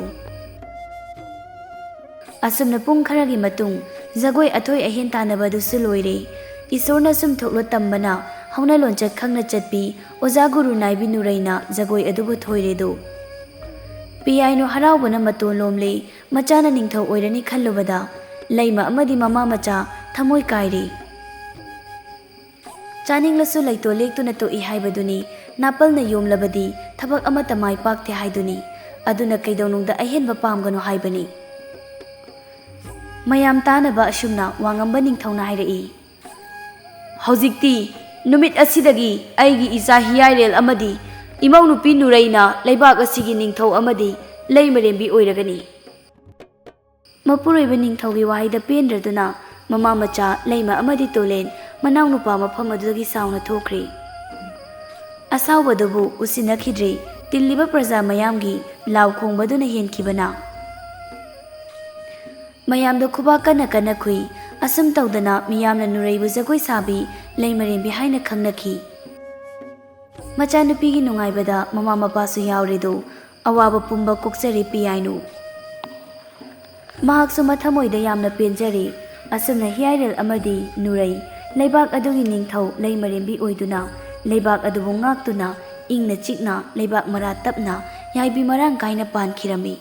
ꯑꯁꯨꯝꯅ ꯄꯨꯡ ꯈꯔꯒꯤ ꯃꯇꯨꯡ ꯖꯒꯣꯏ ꯑꯊꯣꯏ ꯑꯍꯦꯟ ꯇꯥꯟꯅꯕꯗꯨꯁꯨ ꯂꯣꯏꯔꯦ꯫ ꯏꯁꯣꯔꯅ ꯁꯨꯝ ꯊꯣꯛꯂꯣ ꯇꯝꯕꯅ ꯍꯧꯅ ꯂꯣꯟꯆꯠ ꯈꯪꯅ ꯆꯠꯄꯤ ꯑꯣꯖꯥ ꯒꯨꯔꯨ ꯅꯥꯏꯕꯤ ꯅꯨꯔꯩꯅ ꯖꯒꯣꯏ ꯑꯗꯨꯕꯨ ꯊꯣꯏꯔꯦꯗꯣ꯫ ꯄꯤꯌꯥꯏꯅꯨ ꯍꯔꯥꯎꯕꯅ ꯃꯇꯣꯟ ꯂꯣꯝꯂꯦ꯫ ꯃꯆꯥꯅ ꯅꯤꯡꯊꯧ ꯑꯣꯏꯔꯅꯤ ꯈꯜꯂꯨꯕꯗ ꯂꯩꯃ ꯑꯃꯗꯤ ꯃꯃꯥ ꯃꯆꯥ ꯊꯃꯣꯏ ꯀꯥꯏꯔꯦ꯫ ꯆꯥꯅꯤꯡꯂꯁꯨ ꯂꯩꯇꯣꯟ ꯂꯦꯛꯇꯨꯅ ꯇꯣꯛꯏ ꯍꯥꯏꯕꯗꯨꯅꯤ꯫ ꯅꯥꯄꯜꯅ ꯌꯣꯝꯂꯕꯗꯤ ꯊꯕꯛ ꯑꯃꯠꯇ ꯃꯥꯏ ꯄꯥꯛꯇꯦ ꯍꯥꯏꯗꯨꯅꯤ꯫ ꯑꯗꯨꯅ ꯀꯩꯗꯧꯅꯨꯡꯗ ꯑꯍꯦꯟꯕ ꯄꯥꯝꯒꯅꯨ ꯍꯥꯏꯕꯅꯤ꯫ ꯃꯌꯥꯝ ꯇꯥꯅꯕ ꯑꯁꯨꯝꯅ ꯋꯥꯉꯝꯕ ꯅꯤꯡꯊꯧꯅ ꯍꯥꯏꯔꯛꯏ꯫ ꯍꯧꯖꯤꯛꯇꯤ ꯅꯨꯃꯤꯠ ꯑꯁꯤꯗꯒꯤ ꯑꯩꯒꯤ ꯏꯆꯥ ꯍꯤꯌꯥꯏꯔꯦꯜ ꯑꯃꯗꯤ ꯏꯃꯧ ꯅꯨꯄꯤ ꯅꯨꯔꯩꯅ ꯂꯩꯕꯥꯛ ꯑꯁꯤꯒꯤ ꯅꯤꯡꯊꯧ ꯑꯃꯗꯤ ꯂꯩꯃꯔꯦꯝꯕꯤ ꯑꯣꯏꯔꯒꯅꯤ꯫ ꯃꯄꯨꯔꯣꯏꯕ ꯅꯤꯡꯊꯧꯒꯤ ꯋꯥꯍꯩꯗ ꯄꯦꯟꯗ꯭ꯔꯗꯨꯅ ꯃꯃꯥ ꯃꯆꯥ ꯂꯩꯃ ꯑꯃꯗꯤ ꯇꯣꯂꯦꯟ ꯃꯅꯥꯎꯅꯨꯄꯥ ꯃꯐꯝ ꯑꯗꯨꯗꯒꯤ ꯁꯥꯎꯅ ꯊꯣꯛꯈ꯭ꯔꯦ꯫ ꯑꯁꯥꯎꯕꯗꯨꯕꯨ ꯎꯁꯤꯟꯅꯈꯤꯗ꯭ꯔꯦ꯫ ꯇꯤꯜꯂꯤꯕ ꯄ꯭ꯔꯖꯥ ꯃꯌꯥꯝꯒꯤ ꯂꯥꯎ ꯈꯣꯡꯕꯗꯨꯅ ꯍꯦꯟꯈꯤꯕꯅ꯫ ꯃꯌꯥꯝꯗ ꯈꯨꯕꯥꯛ ꯀꯟꯅ ꯀꯟꯅ ꯈꯨꯏ꯫ ꯑꯁꯨꯝ ꯇꯧꯗꯅ ꯃꯤꯌꯥꯝꯅ ꯅꯨꯔꯩꯕꯨ ꯖꯒꯣꯏ ꯁꯥꯕꯤ ꯂꯩꯃꯔꯦꯝꯕꯤ ꯍꯥꯏꯅ ꯈꯪꯅꯈꯤ꯫ ꯃꯆꯥꯅꯨꯄꯤꯒꯤ ꯅꯨꯡꯉꯥꯏꯕꯗ ꯃꯃꯥ ꯃꯄꯥꯁꯨ ꯌꯥꯎꯔꯦꯗꯣ꯫ ꯑꯋꯥꯕ ꯄꯨꯝꯕ ꯀꯣꯛꯆꯔꯦ ꯄꯤꯌꯥꯏꯅꯨ꯫ ꯃꯍꯥꯛꯁꯨ ꯃꯊꯃꯣꯏꯗ ꯌꯥꯝꯅ ꯄꯦꯟꯖꯔꯦ꯫ ꯑꯁꯨꯝꯅ ꯍꯤꯌꯥꯏꯔꯦꯜ ꯑꯃꯗꯤ ꯅꯨꯔꯩ ꯂꯩꯕꯥꯛ ꯑꯗꯨꯒꯤ ꯅꯤꯡꯊꯧ ꯂꯩꯃꯔꯦꯝꯕꯤ ꯑꯣꯏꯗꯨꯅ ꯂꯩꯕꯥꯛ ꯑꯗꯨꯕꯨ ꯉꯥꯛꯇꯨꯅ ꯏꯪꯅ ꯆꯤꯛꯅ ꯂꯩꯕꯥꯛ ꯃꯔꯥ ꯇꯞꯅ ꯌꯥꯏꯕꯤ ꯃꯔꯥꯡ ꯀꯥꯏꯅ ꯄꯥꯟꯈꯤꯔꯝꯃꯤ꯫